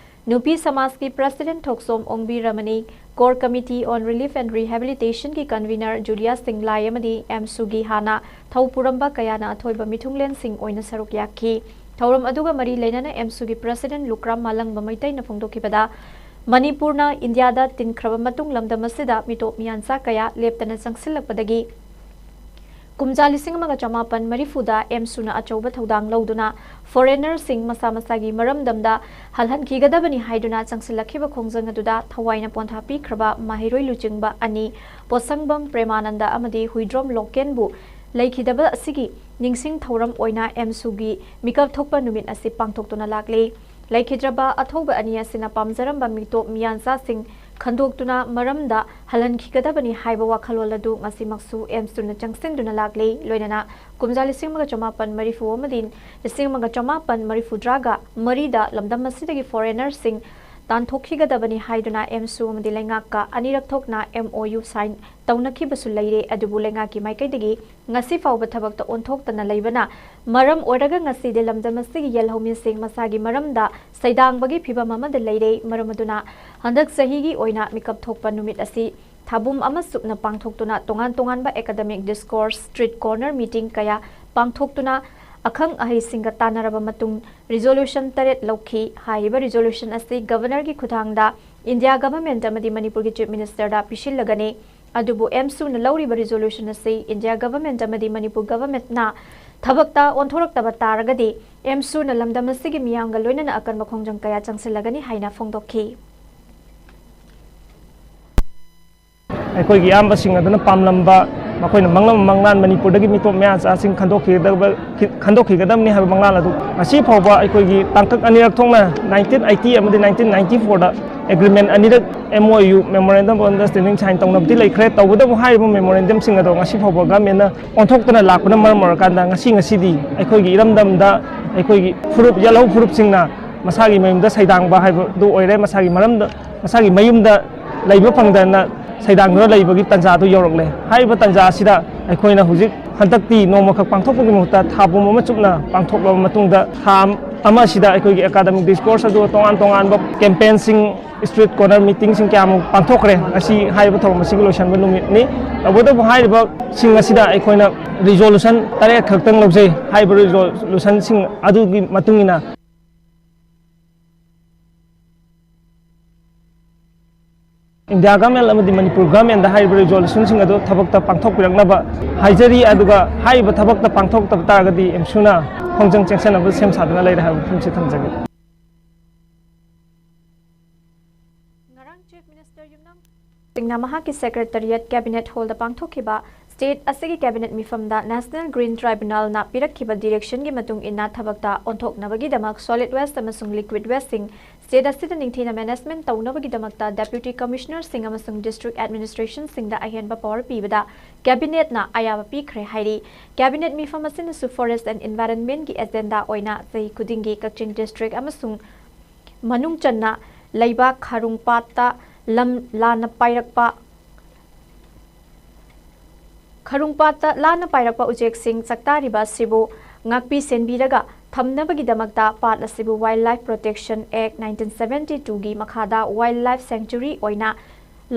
ꯅꯨꯄꯤ ꯁꯃꯥꯖꯀꯤ president Thokchom Ongbi ꯔꯃꯅꯤ, Core Committee on Relief and Rehabilitation ꯒꯤ convener ꯖꯨꯂꯤꯌꯥ ꯁꯤꯡꯂꯥꯏ ꯑꯃꯗꯤ ꯑꯦꯝꯁꯨꯒꯤ ꯍꯥꯟꯅ ꯊꯧ ꯄꯨꯔꯝꯕ ꯀꯌꯥꯅ ꯑꯊꯣꯏꯕ ꯃꯤꯊꯨꯡꯂꯦꯟꯁꯤꯡ ꯑꯣꯏꯅ ꯁꯔꯨꯛ ꯌꯥꯈꯤ꯫ ꯊꯧꯔꯝ ꯑꯗꯨꯒ ꯃꯔꯤ ꯂꯩꯅꯅ ꯑꯦꯝꯁꯨꯒꯤ president ꯂꯨꯀ꯭ꯔꯥꯝ ꯃꯥꯂꯪꯕ ꯃꯩꯇꯩꯅ ꯐꯣꯡꯗꯣꯛꯈꯤꯕꯗ, ꯃꯅꯤꯄꯨꯔꯅ ꯏꯟꯗꯤꯌꯥꯗ ꯇꯤꯟꯈ꯭ꯔꯕ ꯃꯇꯨꯡ ꯂꯝꯗꯝ ꯑꯁꯤꯗ ꯃꯤꯇꯣꯞ ꯃꯤꯌꯥꯟꯆꯥ ꯀꯌꯥ ꯂꯦꯞꯇꯅ ꯆꯪꯁꯤꯜꯂꯛꯄꯗꯒꯤ ꯀꯨꯝꯖꯥ ꯂꯤꯁꯤꯡ ꯑꯃꯒ ꯆꯃꯥꯄꯟ ꯃꯔꯤꯐꯨꯗ ꯑꯦꯝꯁꯨꯅ ꯑꯆꯧꯕ ꯊꯧꯗꯥꯡ ꯂꯧꯗꯨꯅ foreignerꯁꯤꯡ ꯃꯁꯥ ꯃꯁꯥꯒꯤ ꯃꯔꯝꯗꯝꯗ ꯍꯜꯍꯟꯈꯤꯒꯗꯕꯅꯤ ꯍꯥꯏꯗꯨꯅ ꯆꯪꯁꯤꯜꯂꯛꯈꯤꯕ ꯈꯣꯡꯖꯪ ꯑꯗꯨꯗ ꯊꯋꯥꯏꯅ ꯄꯣꯟꯊꯥ ꯄꯤꯈ꯭ꯔꯕ ꯃꯍꯩꯔꯣꯏ ꯂꯨꯆꯤꯡꯕ ꯑꯅꯤ, ꯄꯣꯠꯁꯪꯕꯝ ꯄ꯭ꯔꯦꯃꯥꯅꯟꯗ ꯑꯃꯗꯤ ꯍꯨꯏꯗ꯭ꯔꯣꯝ ꯂꯣꯀꯦꯟꯕꯨ ꯂꯩꯈꯤꯗꯕ ꯑꯁꯤꯒꯤ ꯅꯤꯡꯁꯤꯡ ꯊꯧꯔꯝ ꯑꯣꯏꯅ ꯑꯦꯝꯁꯨꯒꯤ ꯃꯤꯀꯞ ꯊꯣꯛꯄ ꯅꯨꯃꯤꯠ ꯑꯁꯤ ꯄꯥꯡꯊꯣꯛꯇꯨꯅ ꯂꯥꯛꯂꯤ꯫ ꯂꯩꯈꯤꯗ꯭ꯔꯕ ꯑꯊꯧꯕ ꯑꯅꯤ ꯑꯁꯤꯅ ꯄꯥꯝꯖꯔꯝꯕ ꯃꯤꯇꯣꯞ ꯃꯤꯌꯥꯟꯆꯥꯁꯤꯡ ꯈꯟꯗꯣꯛꯇꯨꯅ ꯃꯔꯝꯗ ꯍꯜꯍꯟꯈꯤꯒꯗꯕꯅꯤ ꯍꯥꯏꯕ ꯋꯥꯈꯜꯂꯣꯟ ꯑꯗꯨ ꯉꯁꯤꯃꯛꯁꯨ ꯑꯦꯝꯁꯇꯨꯅ ꯆꯪꯁꯤꯟꯗꯨꯅ ꯂꯥꯛꯂꯤ꯫ ꯂꯣꯏꯅꯅ ꯀꯨꯝꯖꯥ ꯂꯤꯁꯤꯡ ꯑꯃꯒ ꯆꯃꯥꯄꯟ ꯃꯔꯤꯐꯨ ꯑꯃꯗꯤ ꯂꯤꯁꯤꯡ ꯑꯃꯒ ꯆꯃꯥꯄꯟ ꯃꯔꯤꯐꯨꯇꯔꯥꯒ ꯃꯔꯤꯗ ꯂꯝꯗꯝ ꯑꯁꯤꯗꯒꯤ ꯐꯣꯔꯦꯅꯔꯁꯤꯡ ꯇꯥꯟꯊꯣꯛꯈꯤꯒꯗꯕꯅꯤ ꯍꯥꯏꯗꯨꯅ ꯑꯦꯝꯁꯨ ꯑꯃꯗꯤ ꯂꯩꯉꯥꯛꯀ ꯑꯅꯤꯔꯛ ꯊꯣꯛꯅ ꯑꯦꯝ ꯑꯣ ꯌꯨ ꯁꯥꯏꯟ ꯇꯧꯅꯈꯤꯕꯁꯨ ꯂꯩꯔꯦ꯫ ꯑꯗꯨꯕꯨ ꯂꯩꯉꯥꯛꯀꯤ ꯃꯥꯏꯀꯩꯗꯒꯤ ꯉꯁꯤ ꯐꯥꯎꯕ ꯊꯕꯛꯇ ꯑꯣꯟꯊꯣꯛꯇꯅ ꯂꯩꯕꯅ ꯃꯔꯝ ꯑꯣꯏꯔꯒ ꯉꯁꯤꯗꯤ ꯂꯝꯗꯝ ꯑꯁꯤꯒꯤ ꯌꯦꯜꯍꯧꯃꯤꯁꯤꯡ ꯃꯁꯥꯒꯤ ꯃꯔꯝꯗ ꯁꯩꯗꯥꯡꯕꯒꯤ ꯐꯤꯚꯝ ꯑꯃꯗ ꯂꯩꯔꯦ꯫ ꯃꯔꯝ ꯑꯗꯨꯅ ꯍꯟꯗꯛ ꯆꯍꯤꯒꯤ ꯑꯣꯏꯅ ꯃꯤꯀꯞ ꯊꯣꯛꯄ ꯅꯨꯃꯤꯠ ꯑꯁꯤ ꯊꯥꯕꯨꯝ ꯑꯃ ꯆꯨꯞꯅ ꯄꯥꯡꯊꯣꯛꯇꯨꯅ ꯇꯣꯉꯥꯟ ꯇꯣꯉꯥꯟꯕ academic discourse, street corner meeting ꯀꯌꯥ ꯄꯥꯡꯊꯣꯛꯇꯨꯅ ꯑꯈꯪ ꯑꯍꯩꯁꯤꯡꯒ ꯇꯥꯟꯅꯔꯕ ꯃꯇꯨꯡ resolution ꯇꯔꯦꯠ ꯂꯧꯈꯤ꯫ ꯍꯥꯏꯔꯤꯕ resolution ꯑꯁꯤ Governorꯒꯤ ꯈꯨꯠꯊꯥꯡꯗ India Government ꯑꯃꯗꯤ ꯃꯅꯤꯄꯨꯔꯒꯤ Chief Ministerꯗ ꯄꯤꯁꯤꯜꯂꯒꯅꯤ꯫ ꯑꯗꯨꯕꯨ ꯑꯦꯝꯁꯨꯅ ꯂꯧꯔꯤꯕ resolution ꯑꯁꯤ India Government ꯑꯃꯗꯤ ꯃꯅꯤꯄꯨꯔ Governmentꯅ ꯊꯕꯛꯇ ꯑꯣꯟꯊꯣꯔꯛꯇꯕ ꯇꯥꯔꯒꯗꯤ ꯑꯦꯝꯁꯨꯅ ꯂꯝꯗꯝ ꯑꯁꯤꯒꯤ ꯃꯤꯌꯥꯝꯒ ꯂꯣꯏꯅꯅ ꯑꯀꯟꯕ ꯈꯣꯡꯖꯪ ꯀꯌꯥ ꯆꯪꯁꯤꯜꯂꯒꯅꯤ ꯍꯥꯏꯅ ꯐꯣꯡꯗꯣꯛꯈꯤ꯫ ꯑꯩꯈꯣꯏꯒꯤ ꯏꯌꯥꯝꯕꯁꯤꯡ ꯑꯗꯨꯅ ꯄꯥꯝꯂꯝꯕ, ꯃꯈꯣꯏꯅ ꯃꯪꯂꯝꯕ ꯃꯪꯂꯥꯟ, ꯃꯅꯤꯄꯨꯔꯗꯒꯤ ꯃꯤꯇꯣꯞ ꯃꯌꯥꯆꯥꯁꯤꯡ ꯈꯟꯗꯣꯛꯈꯤꯒꯗꯕ, ꯈꯟꯗꯣꯛꯈꯤꯒꯗꯕꯅꯤ ꯍꯥꯏꯕ ꯃꯪꯂꯥꯟ ꯑꯗꯨ ꯉꯁꯤ ꯐꯥꯎꯕ ꯑꯩꯈꯣꯏꯒꯤ ꯇꯥꯡꯀꯛ ꯑꯅꯤꯔꯛ ꯊꯣꯛꯅ nineteen eighty ꯑꯃꯗꯤ nineteen ninety fourꯗ agreement ꯑꯅꯤꯔꯛ M O U, Memorandum of Understanding, sign ꯇꯧꯅꯕꯗꯤ ꯂꯩꯈ꯭ꯔꯦ꯫ ꯇꯧꯕꯇꯕꯨ ꯍꯥꯏꯔꯤꯕ memorandumꯁꯤꯡ ꯑꯗꯣ ꯉꯁꯤ ꯐꯥꯎꯕ governmentꯅ ꯑꯣꯟꯊꯣꯛꯇꯅ ꯂꯥꯛꯄꯅ ꯃꯔꯝ ꯑꯣꯏꯔꯀꯥꯟꯗ ꯉꯁꯤ ꯉꯁꯤꯗꯤ ꯑꯩꯈꯣꯏꯒꯤ ꯏꯔꯝꯗꯝꯗ ꯑꯩꯈꯣꯏꯒꯤ ꯐꯨꯔꯨꯞ, ꯌꯦꯜꯍꯧ ꯐꯨꯔꯨꯞꯁꯤꯡꯅ ꯃꯁꯥꯒꯤ ꯃꯌꯨꯝꯗ ꯁꯩꯗꯥꯡꯕ ꯍꯥꯏꯕꯗꯨ ꯑꯣꯏꯔꯦ꯫ ꯃꯁꯥꯒꯤ ꯃꯔꯝꯗ, ꯃꯁꯥꯒꯤ ꯃꯌꯨꯝꯗ ꯂꯩꯕ ꯐꯪꯗꯅ ꯁꯩꯗꯥꯡꯗꯨꯅ ꯂꯩꯕꯒꯤ ꯇꯥꯟꯖꯥꯗꯨ ꯌꯧꯔꯛꯂꯦ꯫ ꯍꯥꯏꯔꯤꯕ ꯇꯥꯟꯖꯥ ꯑꯁꯤꯗ ꯑꯩꯈꯣꯏꯅ ꯍꯧꯖꯤꯛ ꯍꯟꯗꯛꯇꯤ ꯅꯣꯡꯃꯈꯛ ꯄꯥꯡꯊꯣꯛꯄꯒꯤ ꯃꯍꯨꯠꯇ ꯊꯥ ꯄꯨꯝꯕ ꯑꯃ ꯆꯨꯞꯅ ꯄꯥꯡꯊꯣꯛꯂꯕ ꯃꯇꯨꯡꯗ, ꯊꯥ ꯑꯃ ꯑꯁꯤꯗ ꯑꯩꯈꯣꯏꯒꯤ academic discourse ꯑꯗꯨ ꯇꯣꯉꯥꯟ ꯇꯣꯉꯥꯟꯕ campaignꯁꯤꯡ, street corner meetingꯁꯤꯡ ꯀꯌꯥꯃꯨꯛ ꯄꯥꯡꯊꯣꯛꯈ꯭ꯔꯦ꯫ ꯉꯁꯤ ꯍꯥꯏꯔꯤꯕ ꯊꯧꯔꯝ ꯑꯁꯤꯒꯤ ꯂꯣꯏꯁꯤꯟꯕ ꯅꯨꯃꯤꯠꯅꯤ꯫ ꯇꯧꯕꯇꯕꯨ ꯍꯥꯏꯔꯤꯕꯁꯤꯡ ꯑꯁꯤꯗ ꯑꯩꯈꯣꯏꯅ resolution ꯇꯔꯦꯠ ꯈꯛꯇꯪ ꯂꯧꯖꯩ꯫ ꯍꯥꯏꯔꯤꯕ resolutionꯁꯤꯡ ꯑꯗꯨꯒꯤ ꯃꯇꯨꯡ ꯏꯟꯅ India Government ꯑꯃꯗꯤ ꯃꯅꯤꯄꯨꯔ Governmentꯗ ꯍꯥꯏꯔꯤꯕ resolutionꯁꯤꯡ ꯑꯗꯨ ꯊꯕꯛꯇ ꯄꯥꯡꯊꯣꯛꯄꯤꯔꯛꯅꯕ ꯍꯥꯏꯖꯔꯤ꯫ ꯑꯗꯨꯒ ꯍꯥꯏꯔꯤꯕ ꯊꯕꯛꯇ ꯄꯥꯡꯊꯣꯛꯇꯕ ꯇꯥꯔꯒꯗꯤ ꯑꯦꯝꯁꯨꯅ ꯈꯣꯡꯖꯪ ꯆꯦꯟꯁꯤꯟꯅꯕ ꯁꯦꯝ ꯁꯥꯗꯨꯅ ꯂꯩꯔꯦ ꯍꯥꯏꯕ ꯋꯥꯐꯝꯁꯤ ꯊꯝꯖꯒꯦ꯫ ꯉꯔꯥꯡ Chief Minister ꯌꯨꯝꯅꯥꯝ ꯁꯤꯡꯅ ꯃꯍꯥꯛꯀꯤ Secretariat Cabinet Hallꯗ ꯄꯥꯡꯊꯣꯛꯈꯤꯕ state ꯑꯁꯤꯒꯤ cabinet ꯃꯤꯐꯝꯗ National Green Tribunalꯅ ꯄꯤꯔꯛꯈꯤꯕ directionꯒꯤ ꯃꯇꯨꯡ ꯏꯟꯅ ꯊꯕꯛꯇ ꯑꯣꯟꯊꯣꯛꯅꯕꯒꯤꯗꯃꯛ solid waste ꯑꯃꯁꯨꯡ liquid wasteꯁꯤꯡ ꯁ꯭ꯇꯦꯠ ꯑꯁꯤꯗ ꯅꯤꯡꯊꯤꯅ ꯃꯦꯅꯦꯖꯃꯦꯟꯠ ꯇꯧꯅꯕꯒꯤꯗꯃꯛꯇ ꯗꯦꯄ꯭ꯌꯨꯇꯤ ꯀꯃꯤꯁꯅꯔꯁꯤꯡ ꯑꯃꯁꯨꯡ ꯗꯤꯁꯇ꯭ꯔꯤꯛ ꯑꯦꯗꯃꯤꯅꯤꯁꯇ꯭ꯔꯦꯁꯟꯁꯤꯡꯗ ꯑꯍꯦꯟꯕ ꯄꯥꯋꯔ ꯄꯤꯕꯗ ꯀꯦꯕꯤꯅꯦꯠꯅ ꯑꯌꯥꯕ ꯄꯤꯈ꯭ꯔꯦ ꯍꯥꯏꯔꯤ꯫ ꯀꯦꯕꯤꯅꯦꯠ ꯃꯤꯐꯝ ꯑꯁꯤꯅꯁꯨ ꯐꯣꯔꯦꯁ ꯑꯦꯟ ꯏꯟꯚꯥꯏꯔꯟꯃꯦꯟꯠꯀꯤ ꯑꯦꯖꯦꯟꯗꯥ ꯑꯣꯏꯅ ꯆꯍꯤ ꯈꯨꯗꯤꯡꯒꯤ ꯀꯛꯆꯤꯡ ꯗꯤꯁꯇ꯭ꯔꯤꯛ ꯑꯃꯁꯨꯡ ꯃꯅꯨꯡ ꯆꯟꯅ ꯂꯩꯕ ꯈꯥꯔꯨꯡꯄꯥꯠꯇ ꯂꯝ ꯂꯥꯟꯅ ꯄꯥꯏꯔꯛꯄ ꯈꯥꯔꯨꯡꯄꯥꯠꯇ ꯂꯥꯟꯅ ꯄꯥꯏꯔꯛꯄ ꯎꯆꯦꯛꯁꯤꯡ ꯆꯥꯛꯇꯥꯔꯤꯕ ꯑꯁꯤꯕꯨ ꯉꯥꯛꯄꯤ ꯁꯦꯟꯕꯤꯔꯒ ꯊꯝꯅꯕꯒꯤꯗꯃꯛꯇ ꯄꯥꯠ ꯑꯁꯤꯕꯨ Wildlife Protection Act nineteen seventy two ꯒꯤ ꯃꯈꯥꯗ Wildlife Sanctuary ꯑꯣꯏꯅ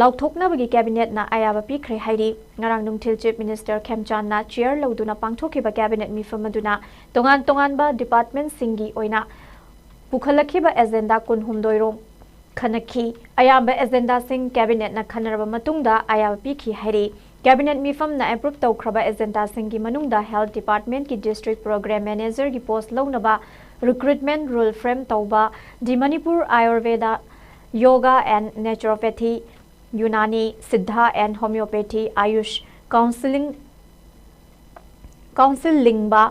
ꯂꯥꯎꯊꯣꯛꯅꯕꯒꯤ ꯀꯦꯕꯤꯅꯦꯠꯅ ꯑꯌꯥꯕ ꯄꯤꯈ꯭ꯔꯦ ꯍꯥꯏꯔꯤ꯫ ꯉꯔꯥꯡ ꯅꯨꯡꯊꯤꯜ ꯆꯤꯐ ꯃꯤꯅꯤꯁꯇꯔ ꯈꯦꯝꯆꯥꯟꯅ ꯆꯤꯌꯔ ꯂꯧꯗꯨꯅ ꯄꯥꯡꯊꯣꯛꯈꯤꯕ ꯀꯦꯕꯤꯅꯦꯠ ꯃꯤꯐꯝ ꯑꯗꯨꯅ ꯇꯣꯉꯥꯟ ꯇꯣꯉꯥꯟꯕ ꯗꯤꯄꯥꯔꯠꯃꯦꯟꯠꯁꯤꯡꯒꯤ ꯑꯣꯏꯅ ꯄꯨꯈꯠꯂꯛꯈꯤꯕ ꯑꯦꯖꯦꯟꯗꯥ ꯀꯨꯟꯍꯨꯝꯗꯣꯏ ꯔꯣꯝ ꯈꯟꯅꯈꯤ꯫ ꯑꯌꯥꯝꯕ ꯑꯦꯖꯦꯟꯗꯥꯁꯤꯡ ꯀꯦꯕꯤꯅꯦꯠꯅ ꯈꯟꯅꯔꯕ ꯃꯇꯨꯡꯗ ꯑꯌꯥꯕ ꯄꯤꯈꯤ ꯍꯥꯏꯔꯤ꯫ ꯀꯦꯕꯤꯅꯦꯠ ꯃꯤꯐꯝꯅ ꯑꯦꯄ꯭ꯔꯨꯞ ꯇꯧꯈ꯭ꯔꯕ ꯑꯦꯖꯦꯟꯗꯥꯁꯤꯡꯒꯤ ꯃꯅꯨꯡꯗ ꯍꯦꯜꯊ ꯗꯤꯄꯥꯔꯠꯃꯦꯟꯠꯀꯤ ꯗꯤꯁꯇ꯭ꯔꯤꯛ ꯄ꯭ꯔꯣꯒ꯭ꯔꯥꯝ ꯃꯦꯅꯦꯖꯔꯒꯤ ꯄꯣꯁꯠ ꯂꯧꯅꯕ ꯔꯤꯀ꯭ꯔꯨꯠꯃꯦꯟꯠ ꯔꯨꯜ ꯐ꯭ꯔꯦꯝ ꯇꯧꯕ, the Manipur Ayurveda, yoga and naturopathy, Unani, Siddha and homoeopathy, AYUSH counselling council ꯂꯤꯡꯕ,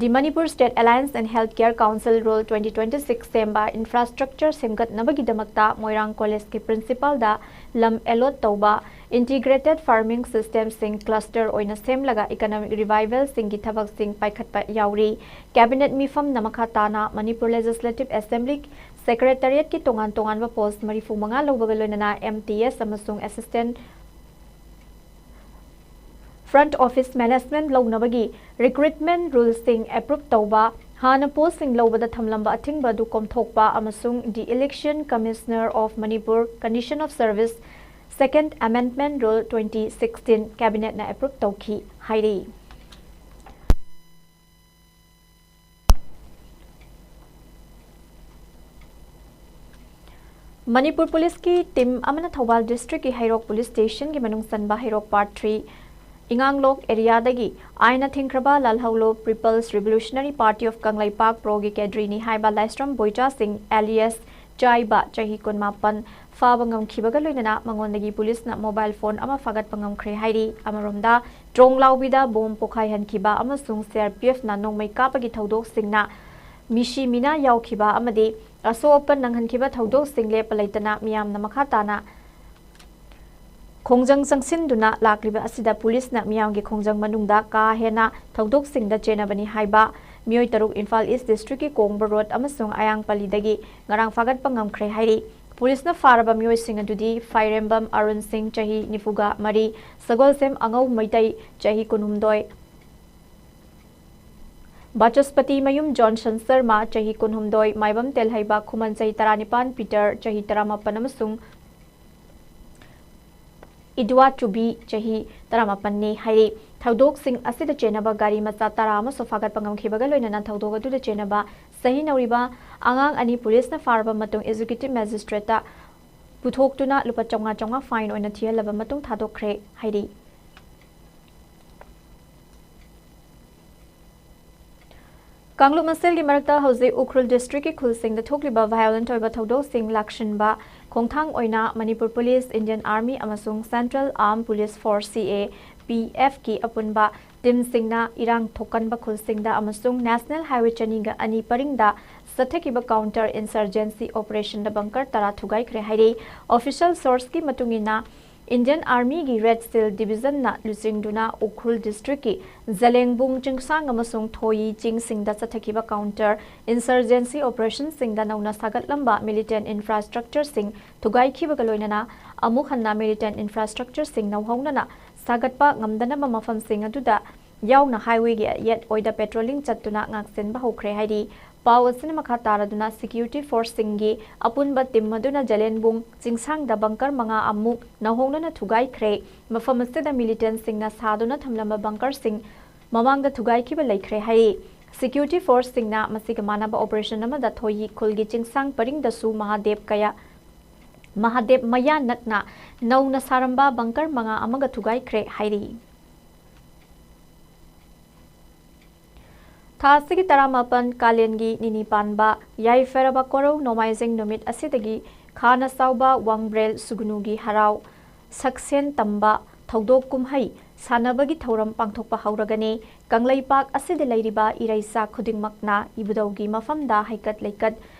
ꯗꯤ ꯃꯅꯤꯄꯨꯔ ꯁ꯭ꯇꯦꯠ ꯑꯦꯂꯥꯏꯟꯁ and health care council rule twenty twenty six ꯁꯦꯝꯕ, ꯏꯟꯐ꯭ꯔꯥꯁ꯭ꯇ꯭ꯔꯛꯆꯔ ꯁꯦꯝꯒꯠꯅꯕꯒꯤꯗꯃꯛꯇ ꯃꯣꯏꯔꯥꯡ ꯀꯣꯂꯦꯖꯀꯤ ꯄ꯭ꯔꯤꯟꯁꯤꯄꯥꯜꯗ ꯂꯝ ꯑꯦꯂꯣꯠ ꯇꯧꯕ, ꯏꯟꯇꯤꯒ꯭ꯔꯦꯇꯦꯗ ꯐꯥꯔꯃꯤꯡ ꯁꯤꯁꯇꯦꯝꯁꯤꯡ ꯀ꯭ꯂꯁꯇꯔ ꯑꯣꯏꯅ ꯁꯦꯝꯂꯒ ꯏꯀꯅꯣꯃꯤꯛ ꯔꯤꯚꯥꯏꯚꯦꯜꯁꯤꯡꯒꯤ ꯊꯕꯛꯁꯤꯡ ꯄꯥꯏꯈꯠꯄ ꯌꯥꯎꯔꯤ꯫ ꯀꯦꯕꯤꯅꯦꯠ ꯃꯤꯐꯝꯅ ꯃꯈꯥ ꯇꯥꯅ ꯃꯅꯤꯄꯨꯔ ꯂꯦꯖꯤꯁꯂꯦꯇꯤꯚ ꯑꯦꯁꯦꯝꯕ꯭ꯂꯤ ꯁꯦꯀ꯭ꯔꯦꯇꯔꯤꯌꯦꯠꯀꯤ ꯇꯣꯉꯥꯟ ꯇꯣꯉꯥꯟꯕ ꯄꯣꯁꯠ ꯃꯔꯤꯐꯨ ꯃꯉꯥ ꯂꯧꯕꯒ ꯂꯣꯏꯅꯅ ꯑꯦꯝ ꯇꯤ ꯑꯦꯁ ꯑꯃꯁꯨꯡ ꯑꯦꯁꯤꯁꯇꯦꯟꯠ ꯐ꯭ꯔꯟꯠ ꯑꯣꯐꯤꯁ ꯃꯦꯅꯦꯖꯃꯦꯟꯠ ꯂꯧꯅꯕꯒꯤ ꯔꯤꯀ꯭ꯔꯨꯠꯃꯦꯟꯠ ꯔꯨꯜꯁꯤꯡ ꯑꯦꯄ꯭ꯔꯨꯞ ꯇꯧꯕ, ꯍꯥꯟꯅ ꯄꯣꯁꯠꯁꯤꯡ ꯂꯧꯕꯗ ꯊꯝꯂꯝꯕ ꯑꯊꯤꯡꯕ ꯑꯗꯨ ꯀꯣꯝꯊꯣꯛꯄ ꯑꯃꯁꯨꯡ The Election Commissioner of Manipur Condition of Service Second Amendment Rule twenty sixteen ꯀꯦꯕꯤꯅꯦꯠꯅ ꯑꯦꯄ꯭ꯔꯨꯞ ꯇꯧꯈꯤ ꯍꯥꯏꯔꯤ꯫ ꯃꯅꯤꯄꯨꯔ ꯄꯨꯂꯤꯁꯀꯤ ꯇꯤꯝ ꯑꯃꯅ ꯊꯧꯕꯥꯜ ꯗꯤꯁꯇ꯭ꯔꯤꯛꯀꯤ ꯍꯩꯔꯣꯛ ꯄꯨꯂꯤꯁ ꯁ꯭ꯇꯦꯁꯟꯒꯤ ꯃꯅꯨꯡ ꯆꯟꯕ ꯍꯩꯔꯣꯛ ꯄꯥꯔꯠ ꯊ꯭ꯔꯤ ꯏꯉꯥꯡꯂꯣꯛ ꯑꯦꯔꯤꯌꯥꯗꯒꯤ ꯑꯥꯏꯟꯅ ꯊꯤꯡꯈ꯭ꯔꯕ ꯂꯥꯜꯍꯧꯂꯨꯞ People's Revolutionary Party of Kangleipak, ꯄ꯭ꯔꯣꯒꯤ ꯀꯦꯗ꯭ꯔꯤꯅꯤ ꯍꯥꯏꯕ ꯂꯥꯏꯁ꯭ꯔꯝ ꯕꯣꯏꯆꯥ ꯁꯤꯡ alias ꯆꯥꯏꯕ, ꯆꯍꯤ ꯀꯨꯟꯃꯥꯄꯟ, ꯐꯥꯕ ꯉꯝꯈꯤꯕꯒ ꯂꯣꯏꯅꯅ ꯃꯉꯣꯟꯗꯒꯤ ꯄꯨꯂꯤꯁꯅ ꯃꯣꯕꯥꯏꯜ ꯐꯣꯟ ꯑꯃ ꯐꯥꯒꯠꯄ ꯉꯝꯈ꯭ꯔꯦ ꯍꯥꯏꯔꯤ꯫ ꯑꯃꯔꯣꯝꯗ, ꯇ꯭ꯔꯣꯡ ꯂꯥꯎꯕꯤꯗ ꯕꯣꯝ ꯄꯣꯈꯥꯏꯍꯟꯈꯤꯕ ꯑꯃꯁꯨꯡ ꯁꯤ ꯑꯥꯔ ꯄꯤ ꯑꯦꯐꯅ ꯅꯣꯡꯃꯩ ꯀꯥꯞꯄꯒꯤ ꯊꯧꯗꯣꯛꯁꯤꯡꯅ ꯃꯤꯁꯤ ꯃꯤꯅꯥ ꯌꯥꯎꯈꯤꯕ ꯑꯃꯗꯤ ꯑꯁꯣꯛ ꯑꯄꯟ ꯅꯪꯍꯟꯈꯤꯕ ꯊꯧꯗꯣꯛꯁꯤꯡ ꯂꯦꯞꯄ ꯂꯩꯇꯅ ꯃꯤꯌꯥꯝꯅ ꯃꯈꯥ ꯇꯥꯅ ꯈꯣꯡꯖꯪ ꯆꯪꯁꯤꯟꯗꯨꯅ ꯂꯥꯛꯂꯤꯕ ꯑꯁꯤꯗ ꯄꯨꯂꯤꯁꯅ ꯃꯤꯌꯥꯝꯒꯤ ꯈꯣꯡꯖꯪ ꯃꯅꯨꯡꯗ ꯀꯥ ꯍꯦꯟꯅ ꯊꯧꯗꯣꯛꯁꯤꯡꯗ ꯆꯦꯟꯅꯕꯅꯤ ꯍꯥꯏꯕ ꯃꯤꯑꯣꯏ ꯇꯔꯨꯛ ꯏꯝꯐꯥꯜ ꯏꯁ ꯗꯤꯁꯇ꯭ꯔꯤꯛꯀꯤ ꯀꯣꯡꯕ ꯔꯣꯗ ꯑꯃꯁꯨꯡ ꯑꯌꯥꯡꯄꯜꯂꯤꯗꯒꯤ ꯉꯔꯥꯡ ꯐꯥꯒꯠꯄ ꯉꯝꯈ꯭ꯔꯦ ꯍꯥꯏꯔꯤ꯫ ꯄꯨꯂꯤꯁꯅ ꯐꯥꯔꯕ ꯃꯤꯑꯣꯏꯁꯤꯡ ꯑꯗꯨꯗꯤ ꯐꯥꯏꯔꯦꯝꯕꯝ ꯑꯔꯨꯟ ꯁꯤꯡ, ꯆꯍꯤ ꯅꯤꯐꯨꯒ ꯃꯔꯤ, ꯁꯒꯣꯜꯁꯦꯝ ꯑꯉꯧ ꯃꯩꯇꯩ, ꯆꯍꯤ ꯀꯨꯟꯍꯨꯝꯗꯣꯏ, ꯕꯥꯆꯁꯄꯇꯤ ꯃꯌꯨꯝ ꯖꯣꯟꯁꯟ ꯁꯔꯃ, ꯆꯍꯤ ꯀꯨꯟꯍꯨꯝꯗꯣꯏ, ꯃꯥꯏꯕꯝ ꯇꯦꯜꯍꯩꯕ ꯈꯨꯃꯟ, ꯆꯍꯤ ꯇꯔꯥꯅꯤꯄꯥꯟ, ꯄꯤꯇꯔ, ꯆꯍꯤ ꯇꯔꯥꯃꯥꯄꯟ, ꯑꯃꯁꯨꯡ ꯏꯗꯨꯋꯥ ꯆꯨꯕꯤ, ꯆꯍꯤ ꯇꯔꯥꯃꯥꯄꯟꯅꯤ ꯍꯥꯏꯔꯤ꯫ ꯊꯧꯗꯣꯛꯁꯤꯡ ꯑꯁꯤꯗ ꯆꯦꯟꯅꯕ ꯒꯥꯔꯤ ꯃꯆꯥ ꯇꯔꯥ ꯑꯃꯁꯨ ꯐꯥꯒꯠꯄ ꯉꯝꯈꯤꯕꯒ ꯂꯣꯏꯅꯅ ꯊꯧꯗꯣꯛ ꯑꯗꯨꯗ ꯆꯦꯟꯅꯕ ꯁꯍꯤꯅꯧꯔꯤꯕ ꯑꯉꯥꯡ ꯑꯅꯤ ꯄꯨꯂꯤꯁꯅ ꯐꯥꯔꯕ ꯃꯇꯨꯡ ꯑꯦꯛꯖꯤꯀ꯭ꯌꯨꯇꯤꯚ ꯃꯦꯖꯤꯁꯇ꯭ꯔꯦꯠꯇ ꯄꯨꯊꯣꯛꯇꯨꯅ ꯂꯨꯄꯥ ꯆꯥꯝꯃꯉꯥ ꯆꯥꯝꯃꯉꯥ ꯐꯥꯏꯟ ꯑꯣꯏꯅ ꯊꯤꯍꯜꯂꯕ ꯃꯇꯨꯡ ꯊꯥꯗꯣꯛꯈ꯭ꯔꯦ ꯍꯥꯏꯔꯤ꯫ ꯀꯥꯡꯂꯨꯞ ꯃꯁꯦꯜꯒꯤ ꯃꯔꯛꯇ ꯍꯧꯖꯤꯛ ꯎꯈ꯭ꯔꯨꯜ ꯗꯤꯁꯇ꯭ꯔꯤꯛꯀꯤ ꯈꯨꯜꯁꯤꯡꯗ ꯊꯣꯛꯂꯤꯕ ꯚꯥꯏꯑꯣꯂꯦꯟꯠ ꯑꯣꯏꯕ ꯊꯧꯗꯣꯛꯁꯤꯡ ꯂꯥꯛꯁꯤꯟꯕ ꯈꯣꯡꯊꯥꯡ ꯑꯣꯏꯅ ꯃꯅꯤꯄꯨꯔ ꯄꯨꯂꯤꯁ, ꯏꯟꯗꯤꯌꯟ ꯑꯥꯔꯃꯤ ꯑꯃꯁꯨꯡ ꯁꯦꯟꯇ꯭ꯔꯦꯜ ꯑꯥꯔꯝ ꯄꯨꯂꯤꯁ ꯐꯣꯔꯁ, ꯁꯤ ꯑꯦ ꯄꯤ ꯑꯦꯐꯀꯤ ꯑꯄꯨꯟꯕ ꯇꯤꯝꯁꯤꯡꯅ ꯏꯔꯥꯡ ꯊꯣꯛꯀꯟꯕ ꯈꯨꯜꯁꯤꯡꯗ ꯑꯃꯁꯨꯡ ꯅꯦꯁꯅꯦꯜ ꯍꯥꯏꯋꯦ ꯆꯅꯤꯒ ꯑꯅꯤ ꯄꯔꯤꯡꯗ ꯆꯠꯊꯈꯤꯕ ꯀꯥꯎꯟꯇꯔ ꯏꯟꯁꯔꯖꯦꯟꯁꯤ ꯑꯣꯄꯔꯦꯁꯟꯗ ꯕꯪꯀꯔ ꯇꯔꯥ ꯊꯨꯒꯥꯏꯈ꯭ꯔꯦ ꯍꯥꯏꯔꯤ꯫ ꯑꯣꯐꯤꯁꯤꯌꯦꯜ ꯁꯣꯔꯁꯀꯤ ꯃꯇꯨꯡ ꯏꯟꯅ, ꯏꯟꯗꯤꯌꯟ ꯑꯥꯔꯃꯤꯒꯤ ꯔꯦꯗ ꯁꯤꯜ ꯗꯤꯕꯤꯖꯟꯅ ꯂꯨꯆꯤꯡꯗꯨꯅ ꯎꯈ꯭ꯔꯨꯜ ꯗꯤꯁꯇ꯭ꯔꯤꯛꯀꯤ ꯖꯂꯦꯡꯕꯨꯡ ꯆꯤꯡꯁꯥꯡ ꯑꯃꯁꯨꯡ ꯊꯣꯌꯤ ꯆꯤꯡꯁꯤꯡꯗ ꯆꯠꯊꯈꯤꯕ ꯀꯥꯎꯟꯇꯔ ꯏꯟꯁꯔꯖꯦꯟꯁꯤ ꯑꯣꯄꯔꯦꯁꯟꯁꯤꯡꯗ ꯅꯧꯅ ꯁꯥꯒꯠꯂꯝꯕ ꯃꯤꯂꯤꯇꯦꯟ ꯏꯟꯐ꯭ꯔꯥꯁ꯭ꯇ꯭ꯔꯛꯆꯔꯁꯤꯡ ꯊꯨꯒꯥꯏꯈꯤꯕꯒ ꯂꯣꯏꯅꯅ ꯑꯃꯨꯛ ꯍꯟꯅ ꯃꯤꯂꯤꯇꯦꯟ ꯏꯟꯐ꯭ꯔꯥꯁ꯭ꯇ꯭ꯔꯛꯆꯔꯁꯤꯡ ꯅꯧꯍꯧꯅꯅ ꯁꯥꯒꯠꯄ ꯉꯝꯗꯅꯕ ꯃꯐꯝꯁꯤꯡ ꯑꯗꯨꯗ ꯌꯥꯎꯅ ꯍꯥꯏꯋꯦꯒꯤ ꯑꯌꯦꯠ ꯑꯣꯏꯗ ꯄꯦꯇ꯭ꯔꯣꯂꯤꯡ ꯆꯠꯇꯨꯅ ꯉꯥꯛꯁꯦꯟꯕ ꯍꯧꯈ꯭ꯔꯦ ꯍꯥꯏꯔꯤ꯫ ꯄꯥꯎ ꯑꯁꯤꯅ ꯃꯈꯥ ꯇꯥꯔꯗꯨꯅ ꯁꯦꯀ꯭ꯌꯨꯔꯤꯇꯤ ꯐꯣꯔꯁꯁꯤꯡꯒꯤ ꯑꯄꯨꯟꯕ ꯇꯤꯝ ꯑꯗꯨꯅ ꯖꯂꯦꯟꯕꯨꯡ ꯆꯤꯡꯁꯥꯡꯗ ꯕꯪꯀꯔ ꯃꯉꯥ ꯑꯃꯨꯛ ꯅꯧꯍꯧꯅꯅ ꯊꯨꯒꯥꯏꯈ꯭ꯔꯦ꯫ ꯃꯐꯝ ꯑꯁꯤꯗ ꯃꯤꯂꯤꯇꯦꯟꯁꯤꯡꯅ ꯁꯥꯗꯨꯅ ꯊꯝꯂꯝꯕ ꯕꯪꯀꯔꯁꯤꯡ ꯃꯃꯥꯡꯗ ꯊꯨꯒꯥꯏꯈꯤꯕ ꯂꯩꯈ꯭ꯔꯦ ꯍꯥꯏꯔꯤ꯫ ꯁꯦꯀ꯭ꯌꯨꯔꯤꯇꯤ ꯐꯣꯔꯁꯁꯤꯡꯅ ꯃꯁꯤꯒ ꯃꯥꯟꯅꯕ ꯑꯣꯄꯔꯦꯁꯟ ꯑꯃꯗ ꯊꯣꯌꯤ ꯈꯨꯜꯒꯤ ꯆꯤꯡꯁꯥꯡ ꯄꯔꯤꯡꯗꯁꯨ ꯃꯍꯥꯗꯦꯕ ꯀꯌꯥ, ꯃꯍꯥꯗꯦꯕ ꯃꯌꯥ ꯅꯛꯅ ꯅꯧꯅ ꯁꯥꯔꯝꯕ ꯕꯪꯀꯔ ꯃꯉꯥ ꯑꯃꯒ ꯊꯨꯒꯥꯏꯈ꯭ꯔꯦ ꯍꯥꯏꯔꯤ꯫ ꯊꯥ ꯑꯁꯤꯒꯤ ꯇꯔꯥꯃꯥꯄꯟ ꯀꯥꯂꯦꯟꯒꯤ ꯅꯤꯅꯤ ꯄꯥꯟꯕ ꯌꯥꯏꯐꯔꯕ ꯀꯣꯔꯧ ꯅꯣꯡꯃꯥꯏꯖꯤꯡ ꯅꯨꯃꯤꯠ ꯑꯁꯤꯗꯒꯤ ꯈꯥꯅ ꯆꯥꯎꯕ ꯋꯥꯡꯕ꯭ꯔꯦꯜ ꯁꯨꯒꯨꯅꯨꯒꯤ ꯍꯔꯥꯎ ꯁꯛꯁꯦꯟ ꯇꯝꯕ ꯊꯧꯗꯣꯛ ꯀꯨꯝꯍꯩ ꯁꯥꯟꯅꯕꯒꯤ ꯊꯧꯔꯝ ꯄꯥꯡꯊꯣꯛꯄ ꯍꯧꯔꯒꯅꯤ꯫ ꯀꯪꯂꯩꯄꯥꯛ ꯑꯁꯤꯗ ꯂꯩꯔꯤꯕ ꯏꯔꯩꯆꯥ ꯈꯨꯗꯤꯡꯃꯛꯅ ꯏꯕꯨꯙꯧꯒꯤ ꯃꯐꯝꯗ ꯍꯩꯀꯠ ꯂꯩꯀꯠ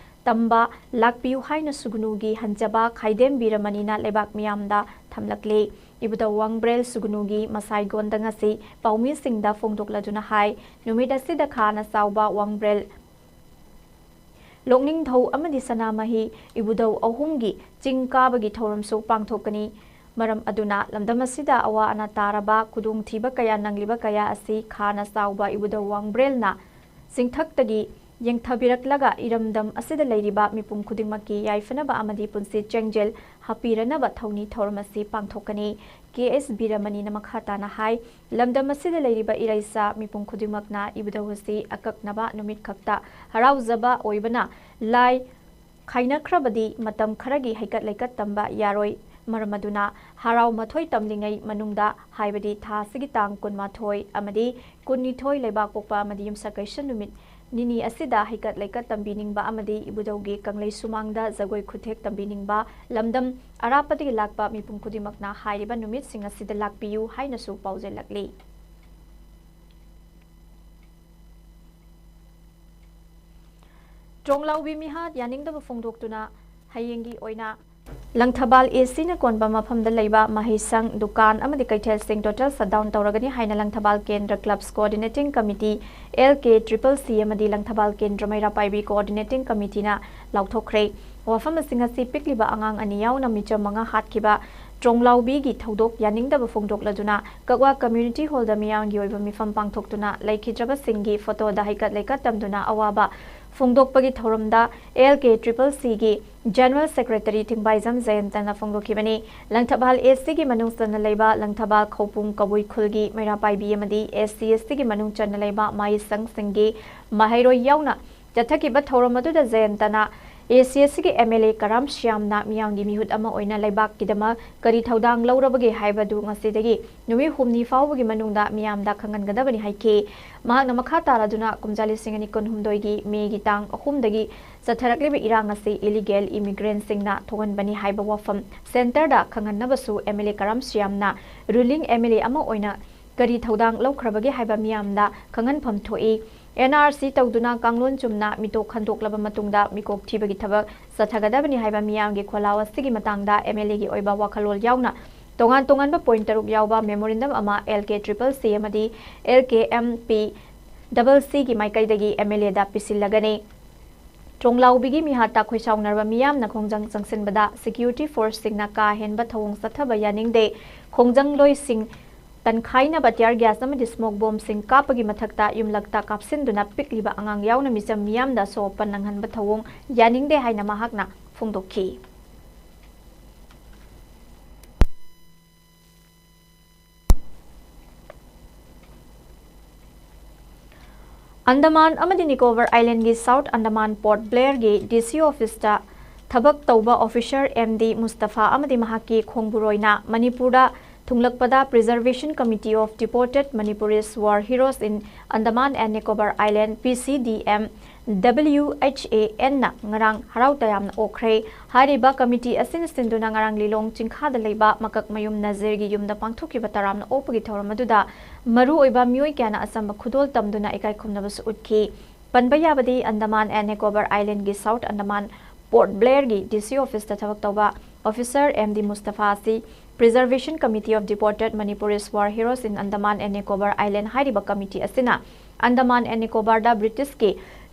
ꯇꯝꯕ ꯂꯥꯛꯄꯤꯌꯨ ꯍꯥꯏꯅ ꯁꯨꯒꯅꯨꯒꯤ ꯍꯟꯖꯕ ꯈꯥꯏꯗꯦꯝ ꯕꯤꯔꯃꯅꯤꯅ ꯂꯩꯕꯥꯛ ꯃꯤꯌꯥꯝꯗ ꯊꯝꯂꯛꯂꯤ꯫ ꯏꯕꯨꯙꯧ ꯋꯥꯡꯕ꯭ꯔꯦꯜ ꯁꯨꯒꯅꯨꯒꯤ ꯃꯁꯥꯏꯒꯣꯟꯗ ꯉꯁꯤ ꯄꯥꯎꯃꯤꯁꯤꯡꯗ ꯐꯣꯡꯗꯣꯛꯂꯗꯨꯅ ꯍꯥꯏ, ꯅꯨꯃꯤꯠ ꯑꯁꯤꯗ ꯈꯥꯅ ꯆꯥꯎꯕ ꯋꯥꯡꯕ꯭ꯔꯦꯜ ꯂꯣꯛꯅꯤꯡꯊꯧ ꯑꯃꯗꯤ ꯁꯅꯥꯃꯍꯤ ꯏꯕꯨꯙꯧ ꯑꯍꯨꯝꯒꯤ ꯆꯤꯡ ꯀꯥꯕꯒꯤ ꯊꯧꯔꯝꯁꯨ ꯄꯥꯡꯊꯣꯛꯀꯅꯤ꯫ ꯃꯔꯝ ꯑꯗꯨꯅ ꯂꯝꯗꯝ ꯑꯁꯤꯗ ꯑꯋꯥ ꯑꯅꯥ ꯇꯥꯔꯕ, ꯈꯨꯗꯣꯡꯊꯤꯕ ꯀꯌꯥ ꯅꯪꯂꯤꯕ ꯀꯌꯥ ꯑꯁꯤ ꯈꯥꯅ ꯆꯥꯎꯕ ꯏꯕꯨꯙꯧ ꯋꯥꯡꯕ꯭ꯔꯦꯜꯅ ꯆꯤꯡꯊꯛꯇꯒꯤ ꯌꯦꯡꯊꯕꯤꯔꯛꯂꯒ ꯏꯔꯝꯗꯝ ꯑꯁꯤꯗ ꯂꯩꯔꯤꯕ ꯃꯤꯄꯨꯝ ꯈꯨꯗꯤꯡꯃꯛꯀꯤ ꯌꯥꯏꯐꯅꯕ ꯑꯃꯗꯤ ꯄꯨꯟꯁꯤ ꯆꯦꯡꯖꯦꯜ ꯍꯥꯞꯄꯤꯔꯅꯕ ꯊꯧꯅꯤ ꯊꯧꯔꯝ ꯑꯁꯤ ꯄꯥꯡꯊꯣꯛꯀꯅꯤ꯫ ꯀꯦ ꯑꯦꯁ ꯕꯤꯔꯃꯅꯤꯅ ꯃꯈꯥ ꯇꯥꯅ ꯍꯥꯏ, ꯂꯝꯗꯝ ꯑꯁꯤꯗ ꯂꯩꯔꯤꯕ ꯏꯔꯩꯆꯥ ꯃꯤꯄꯨꯝ ꯈꯨꯗꯤꯡꯃꯛꯅ ꯏꯕꯨꯙꯧ ꯑꯁꯤ ꯑꯀꯛꯅꯕ ꯅꯨꯃꯤꯠ ꯈꯛꯇ ꯍꯔꯥꯎꯖꯕ ꯑꯣꯏꯕꯅ ꯂꯥꯏ ꯈꯥꯏꯅꯈ꯭ꯔꯕꯗꯤ ꯃꯇꯝ ꯈꯔꯒꯤ ꯍꯩꯀꯠ ꯂꯩꯀꯠ ꯇꯝꯕ ꯌꯥꯔꯣꯏ꯫ ꯃꯔꯝ ꯑꯗꯨꯅ ꯍꯔꯥꯎ ꯃꯊꯣꯏ ꯇꯝꯂꯤꯉꯩ ꯃꯅꯨꯡꯗ, ꯍꯥꯏꯕꯗꯤ ꯊꯥ ꯑꯁꯤꯒꯤ ꯇꯥꯡ ꯀꯨꯟꯃꯥꯊꯣꯏ ꯑꯃꯗꯤ ꯀꯨꯟꯅꯤꯊꯣꯏ ꯂꯩꯕꯥꯛꯄꯣꯛꯄ ꯑꯃꯗꯤ ꯌꯨꯝꯁꯀꯩꯁ ꯅꯨꯃꯤꯠ ꯅꯤꯅꯤ ꯑꯁꯤꯗ ꯍꯩꯀꯠ ꯂꯩꯀꯠ ꯇꯝꯕꯤꯅꯤꯡꯕ ꯑꯃꯗꯤ ꯏꯕꯨꯙꯧꯒꯤ ꯀꯪꯂꯩ ꯁꯨꯃꯥꯡꯗ ꯖꯒꯣꯏ ꯈꯨꯠꯊꯦꯛ ꯇꯝꯕꯤꯅꯤꯡꯕ ꯂꯝꯗꯝ ꯑꯔꯥꯞꯄꯗꯒꯤ ꯂꯥꯛꯄ ꯃꯤꯄꯨꯝ ꯈꯨꯗꯤꯡꯃꯛꯅ ꯍꯥꯏꯔꯤꯕ ꯅꯨꯃꯤꯠꯁꯤꯡ ꯑꯁꯤꯗ ꯂꯥꯛꯄꯤꯌꯨ ꯍꯥꯏꯅꯁꯨ ꯄꯥꯎꯖꯦꯜꯂꯛꯂꯤ꯫ ꯇ꯭ꯔꯣꯡꯂꯥꯎꯕꯤ ꯃꯤꯍꯥꯠ ꯌꯥꯅꯤꯡꯗꯕ ꯐꯣꯡꯗꯣꯛꯇꯨꯅ ꯍꯌꯦꯡꯒꯤ ꯑꯣꯏꯅ ꯂꯪꯊꯕꯥꯜ ꯑꯦ ꯁꯤꯅ ꯀꯣꯟꯕ ꯃꯐꯝꯗ ꯂꯩꯕ ꯃꯍꯩꯁꯪ, ꯗꯨꯀꯥꯟ ꯑꯃꯗꯤ ꯀꯩꯊꯦꯜꯁꯤꯡ total shutdown ꯇꯧꯔꯒꯅꯤ ꯍꯥꯏꯅ ꯂꯪꯊꯕꯥꯜ ꯀꯦꯟꯗ꯭ꯔ clubs coordinating committee, ꯑꯦꯜ ꯀꯦ ꯇ꯭ꯔꯤꯄꯜ ꯁꯤ ꯑꯃꯗꯤ ꯂꯪꯊꯕꯥꯜ ꯀꯦꯟꯗ꯭ꯔ ꯃꯩꯔꯥ ꯄꯥꯏꯕꯤ coordinating committeeꯅ ꯂꯥꯎꯊꯣꯛꯈ꯭ꯔꯦ꯫ ꯋꯥꯐꯝꯁꯤꯡ ꯑꯁꯤ ꯄꯤꯛꯂꯤꯕ ꯑꯉꯥꯡ ꯑꯅꯤ ꯌꯥꯎꯅ ꯃꯤꯆꯝ ꯃꯉꯥ ꯍꯥꯠꯈꯤꯕ ꯇ꯭ꯔꯣꯡꯂꯥꯎꯕꯤꯒꯤ ꯊꯧꯗꯣꯛ ꯌꯥꯅꯤꯡꯗꯕ ꯐꯣꯡꯗꯣꯛꯂꯗꯨꯅ ꯀꯛꯋꯥ community hallꯗ ꯃꯤꯌꯥꯝꯒꯤ ꯑꯣꯏꯕ ꯃꯤꯐꯝ ꯄꯥꯡꯊꯣꯛꯇꯨꯅ ꯂꯩꯈꯤꯗ꯭ꯔꯕꯁꯤꯡꯒꯤ photoꯗ ꯍꯩꯀꯠ ꯂꯩꯀꯠ ꯇꯝꯗꯨꯅ ꯑꯋꯥꯕ ꯐꯣꯡꯗꯣꯛꯄꯒꯤ ꯊꯧꯔꯝꯗ ꯑꯦꯜ ꯀꯦ ꯇ꯭ꯔꯤꯄꯜ ꯁꯤꯒꯤ General Secretary ꯊꯤꯡꯕꯥꯏꯖꯝ ꯖꯌꯟꯇꯅ ꯐꯣꯡꯗꯣꯛꯈꯤꯕꯅꯤ꯫ ꯂꯪꯊꯕꯥꯜ ꯑꯦ ꯁꯤꯒꯤ ꯃꯅꯨꯡ ꯆꯟꯅ ꯂꯩꯕ ꯂꯪꯊꯕꯥꯜ ꯈꯧꯄꯨꯝ ꯀꯕꯨꯏ ꯈꯨꯜꯒꯤ ꯃꯩꯔꯥ ꯄꯥꯏꯕꯤ ꯑꯃꯗꯤ ꯑꯦꯁ ꯁꯤ ꯑꯦꯁ ꯇꯤꯒꯤ ꯃꯅꯨꯡ ꯆꯟꯅ ꯂꯩꯕ ꯃꯍꯩꯁꯪꯁꯤꯡꯒꯤ ꯃꯍꯩꯔꯣꯏ ꯌꯥꯎꯅ ꯆꯠꯊꯈꯤꯕ ꯊꯧꯔꯝ ꯑꯗꯨꯗ ꯖꯌꯟꯇꯅ ꯑꯦ ꯁꯤ ꯑꯦꯁ ꯁꯤꯒꯤ ꯑꯦꯝ ꯑꯦꯜ ꯑꯦ ꯀꯔꯥꯝ ꯁ꯭ꯌꯥꯝꯅ ꯃꯤꯌꯥꯝꯒꯤ ꯃꯤꯍꯨꯠ ꯑꯃ ꯑꯣꯏꯅ ꯂꯩꯕꯥꯛꯀꯤꯗꯃꯛ ꯀꯔꯤ ꯊꯧꯗꯥꯡ ꯂꯧꯔꯕꯒꯦ ꯍꯥꯏꯕꯗꯨ ꯉꯁꯤꯗꯒꯤ ꯅꯨꯃꯤꯠ ꯍꯨꯝꯅꯤ ꯐꯥꯎꯕꯒꯤ ꯃꯅꯨꯡꯗ ꯃꯤꯌꯥꯝꯗ ꯈꯪꯍꯟꯒꯗꯕꯅꯤ ꯍꯥꯏꯈꯤ꯫ ꯃꯍꯥꯛꯅ ꯃꯈꯥ ꯇꯥꯔꯗꯨꯅ ꯀꯨꯝꯖꯥ ꯂꯤꯁꯤꯡ ꯑꯅꯤ ꯀꯨꯟꯍꯨꯝꯗꯣꯏꯒꯤ ꯃꯦꯒꯤ ꯇꯥꯡ ꯑꯍꯨꯝꯗꯒꯤ ꯆꯠꯊꯔꯛꯂꯤꯕ ꯏꯔꯥꯡ ꯑꯁꯤ illegal immigrantꯁꯤꯡꯅ ꯊꯣꯛꯍꯟꯕꯅꯤ ꯍꯥꯏꯕ ꯋꯥꯐꯝ centreꯗ ꯈꯪꯍꯟꯅꯕꯁꯨ ꯑꯦꯝ ꯑꯦꯜ ꯑꯦ ꯀꯔꯥꯝ ꯁ꯭ꯌꯥꯝꯅ ruling ꯑꯦꯝ ꯑꯦꯜ ꯑꯦ ꯑꯃ ꯑꯣꯏꯅ ꯀꯔꯤ ꯊꯧꯗꯥꯡ ꯂꯧꯈ꯭ꯔꯕꯒꯦ ꯍꯥꯏꯕ ꯃꯤꯌꯥꯝꯗ ꯈꯪꯍꯟꯐꯝ ꯊꯣꯛꯏ꯫ ꯑꯦꯟ ꯑꯥꯔ ꯁꯤ ꯇꯧꯗꯨꯅ ꯀꯥꯡꯂꯣꯟ ꯆꯨꯝꯅ ꯃꯤꯇꯣꯞ ꯈꯟꯗꯣꯛꯂꯕ ꯃꯇꯨꯡꯗ ꯃꯤꯀꯣꯛ ꯊꯤꯕꯒꯤ ꯊꯕꯛ ꯆꯠꯊꯒꯗꯕꯅꯤ ꯍꯥꯏꯕ ꯃꯤꯌꯥꯝꯒꯤ ꯈꯣꯜꯂꯥꯎ ꯑꯁꯤꯒꯤ ꯃꯇꯥꯡꯗ ꯑꯦꯝ ꯑꯦꯜ ꯑꯦꯒꯤ ꯑꯣꯏꯕ ꯋꯥꯈꯜꯂꯣꯟ ꯌꯥꯎꯅ ꯇꯣꯉꯥꯟ ꯇꯣꯉꯥꯟꯕ ꯄꯣꯏꯟꯠ ꯇꯔꯨꯛ ꯌꯥꯎꯕ ꯃꯦꯃꯣꯔꯦꯟꯗꯝ ꯑꯃ ꯑꯦꯜ ꯀꯦ ꯇ꯭ꯔꯤꯄꯜ ꯁꯤ ꯑꯃꯗꯤ ꯑꯦꯜ ꯀꯦ ꯑꯦꯝ ꯄꯤ ꯗꯕꯜ ꯁꯤꯒꯤ ꯃꯥꯏꯀꯩꯗꯒꯤ ꯑꯦꯝ ꯑꯦꯜ ꯑꯦꯗ ꯄꯤꯁꯤꯜꯂꯒꯅꯤ꯫ ꯇ꯭ꯔꯣꯡꯂꯥꯎꯕꯤꯒꯤ ꯃꯤꯍꯥꯠꯇ ꯈꯣꯏꯁꯥꯎꯅꯔꯕ ꯃꯤꯌꯥꯝꯅ ꯈꯣꯡꯖꯪ ꯆꯪꯁꯤꯟꯕꯗ ꯁꯦꯀ꯭ꯌꯨꯔꯤꯇꯤ ꯐꯣꯔꯁꯁꯤꯡꯅ ꯀꯥ ꯍꯦꯟꯕ ꯊꯧꯑꯣꯡ ꯆꯠꯊꯕ ꯌꯥꯅꯤꯡꯗꯦ꯫ ꯈꯣꯡꯖꯪꯂꯣꯏꯁꯤꯡ ꯇꯟꯈꯥꯏꯅꯕ ꯇꯤꯌꯥꯔ ꯒ꯭ꯌꯥꯁ ꯑꯃꯗꯤ ꯁ꯭ꯃꯣꯛ ꯕꯣꯝꯁꯤꯡ ꯀꯥꯞꯄꯒꯤ ꯃꯊꯛꯇ ꯌꯨꯝꯂꯛꯇ ꯀꯥꯞꯁꯤꯟꯗꯨꯅ ꯄꯤꯛꯂꯤꯕ ꯑꯉꯥꯡ ꯌꯥꯎꯅ ꯃꯤꯆꯝ ꯃꯤꯌꯥꯝꯗ ꯑꯁꯣꯛ ꯑꯄꯟ ꯅꯪꯍꯟꯕ ꯊꯧꯑꯣꯡ ꯌꯥꯅꯤꯡꯗꯦ ꯍꯥꯏꯅ ꯃꯍꯥꯛꯅ ꯐꯣꯡꯗꯣꯛꯈꯤ꯫ ꯑꯟꯗꯃꯥꯟ ꯑꯃꯗꯤ ꯅꯤꯀꯣꯕꯔ ꯑꯥꯏꯂꯦꯟꯒꯤ ꯁꯥꯎꯠ ꯑꯟꯗꯃꯥꯟ ꯄꯣꯔꯠ ꯕ꯭ꯂꯦꯌꯔꯒꯤ ꯗꯤ ꯁꯤ ꯑꯣꯐꯤꯁꯇ ꯊꯕꯛ ꯇꯧꯕ ꯑꯣꯐꯤꯁꯔ ꯑꯦꯝ ꯗꯤ ꯃꯨꯁꯇꯐꯥ ꯑꯃꯗꯤ ꯃꯍꯥꯛꯀꯤ ꯈꯣꯡꯕꯨꯔꯣꯏꯅ ꯃꯅꯤꯄꯨꯔꯗ ꯊꯨꯡꯂꯛꯄꯗ Preservation Committee of Deported Manipuris War Heroes in Andaman and Nicobar Island, P C D M W H A N, ꯅ ꯉꯔꯥꯡ ꯍꯔꯥꯎ ꯇꯌꯥꯝꯅ ꯑꯣꯛꯈ꯭ꯔꯦ꯫ ꯍꯥꯏꯔꯤꯕ ꯀꯃꯤꯇꯤ ꯑꯁꯤꯅ ꯁꯤꯟꯗꯨꯅ ꯉꯔꯥꯡ ꯂꯤꯂꯣꯡ ꯆꯤꯡꯈꯥꯗ ꯂꯩꯕ ꯃꯀꯛꯃꯌꯨꯝ ꯅꯖꯤꯔꯒꯤ ꯌꯨꯝꯗ ꯄꯥꯡꯊꯣꯛꯈꯤꯕ ꯇꯔꯥꯝꯅ ꯑꯣꯛꯄꯒꯤ ꯊꯧꯔꯝ ꯑꯗꯨꯗ ꯃꯔꯨꯑꯣꯏꯕ ꯃꯤꯑꯣꯏ ꯀꯌꯥꯅ ꯑꯆꯝꯕ ꯈꯨꯗꯣꯜ ꯇꯝꯗꯨꯅ ꯏꯀꯥꯏ ꯈꯨꯝꯅꯕꯁꯨ ꯎꯠꯈꯤ꯫ ꯄꯟꯕ ꯌꯥꯕꯗꯤ, ꯑꯟꯗꯃꯥꯟ ꯑꯦꯟ ꯅꯤꯀꯣꯕꯔ ꯑꯥꯏꯂꯦꯟꯒꯤ ꯁꯥꯎꯠ ꯑꯟꯗꯃꯥꯟ ꯄꯣꯔꯠ ꯕ꯭ꯂꯦꯌꯔꯒꯤ ꯗꯤ ꯁꯤ ꯑꯣꯐꯤꯁꯇ ꯊꯕꯛ ꯇꯧꯕ ꯑꯣꯐꯤꯁꯔ ꯑꯦꯝ ꯗꯤ ꯃꯨꯁꯇꯐꯥ ꯑꯁꯤ Preservation Committee of Deported Manipuris War Heroes in Andaman and Nicobar Island ꯍꯥꯏꯔꯤꯕ ꯀꯃꯤꯇꯤ ꯑꯁꯤꯅ ꯑꯟꯗꯃꯥꯟ ꯑꯦꯟ ꯅꯤꯀꯣꯕꯥꯔꯗ ꯕ꯭ꯔꯤꯇꯤꯁꯀꯤ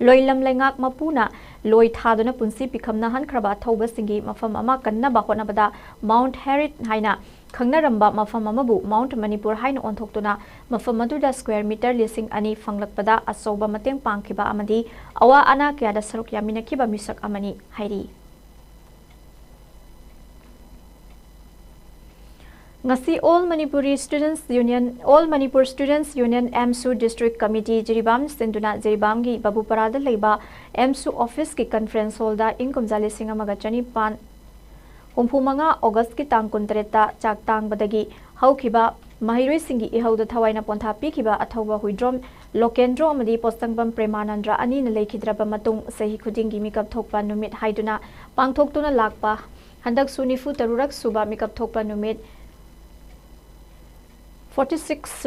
ꯂꯣꯏꯂꯝ ꯂꯩꯉꯥꯛ ꯃꯄꯨꯅ ꯂꯣꯏ ꯊꯥꯗꯨꯅ ꯄꯨꯟꯁꯤ ꯄꯤꯈꯝꯅ ꯍꯟꯈ꯭ꯔꯕ ꯑꯊꯧꯕꯁꯤꯡꯒꯤ ꯃꯐꯝ ꯑꯃ ꯀꯟꯅꯕ ꯍꯣꯠꯅꯕꯗ ꯃꯥꯎꯟꯠ ꯍꯦꯔꯤꯠ ꯍꯥꯏꯅ ꯈꯪꯅꯔꯝꯕ ꯃꯐꯝ ꯑꯃꯕꯨ ꯃꯥꯎꯟꯠ ꯃꯅꯤꯄꯨꯔ ꯍꯥꯏꯅ ꯑꯣꯟꯊꯣꯛꯇꯨꯅ ꯃꯐꯝ ꯑꯗꯨꯗ ꯁ꯭ꯀ꯭ꯋꯦꯔ ꯃꯤꯇꯔ ꯂꯤꯁꯤꯡ ꯑꯅꯤ ꯐꯪꯂꯛꯄꯗ ꯑꯆꯧꯕ ꯃꯇꯦꯡ ꯄꯥꯡꯈꯤꯕ ꯑꯃꯗꯤ ꯑꯋꯥ ꯑꯅꯥ ꯀꯌꯥꯗ ꯁꯔꯨꯛ ꯌꯥꯃꯤꯟꯅꯈꯤꯕ ꯃꯤꯁꯛ ꯑꯃꯅꯤ ꯍꯥꯏꯔꯤ꯫ ꯉꯁꯤ All Manipuri Students Union, All Manipur Students Union, ꯑꯦꯝꯁꯨ District Committee, Jiribam ꯁꯤꯟꯗꯨꯅ ꯖꯤꯔꯤꯕꯥꯝꯒꯤ ꯕꯥꯕꯨꯄꯔꯥꯗ ꯂꯩꯕ ꯑꯦꯝꯁꯨ ꯑꯣꯐꯤꯁꯀꯤ ꯀꯟꯐꯔꯦꯟꯁ ꯍꯣꯜꯗ ꯏꯪ ꯀꯨꯝꯖꯥ ꯂꯤꯁꯤꯡ ꯑꯃꯒ ꯆꯅꯤꯄꯥꯟ ꯍꯨꯝꯐꯨ ꯃꯉꯥ ꯑꯣꯒꯁꯀꯤ ꯇꯥꯡ ꯀꯨꯟꯇꯔꯦꯠꯇ ꯆꯥꯛ ꯇꯥꯡꯕꯗꯒꯤ ꯍꯧꯈꯤꯕ ꯃꯍꯩꯔꯣꯏꯁꯤꯡꯒꯤ ꯏꯍꯧꯗ ꯊꯋꯥꯏꯅ ꯄꯣꯟꯊꯥ ꯄꯤꯈꯤꯕ ꯑꯊꯧꯕ ꯍꯨꯏꯗ꯭ꯔꯣꯝ ꯂꯣꯀꯦꯟꯗ꯭ꯔꯣ ꯑꯃꯗꯤ ꯄꯣꯠꯁꯪꯕꯝ ꯄ꯭ꯔꯦꯃꯥꯅꯟꯗ꯭ꯔ ꯑꯅꯤꯅ ꯂꯩꯈꯤꯗ꯭ꯔꯕ ꯃꯇꯨꯡ, ꯆꯍꯤ ꯈꯨꯗꯤꯡꯒꯤ ꯃꯤꯀꯞ ꯊꯣꯛꯄ ꯅꯨꯃꯤꯠ ꯍꯥꯏꯗꯨꯅ ꯄꯥꯡꯊꯣꯛꯇꯨꯅ ꯂꯥꯛꯄ ꯍꯟꯗꯛꯁꯨ ꯅꯤꯐꯨ ꯇꯔꯨꯛꯔꯛ ꯁꯨꯕ ꯃꯤꯀꯞ ꯊꯣꯛꯄ ꯅꯨꯃꯤꯠ Forty six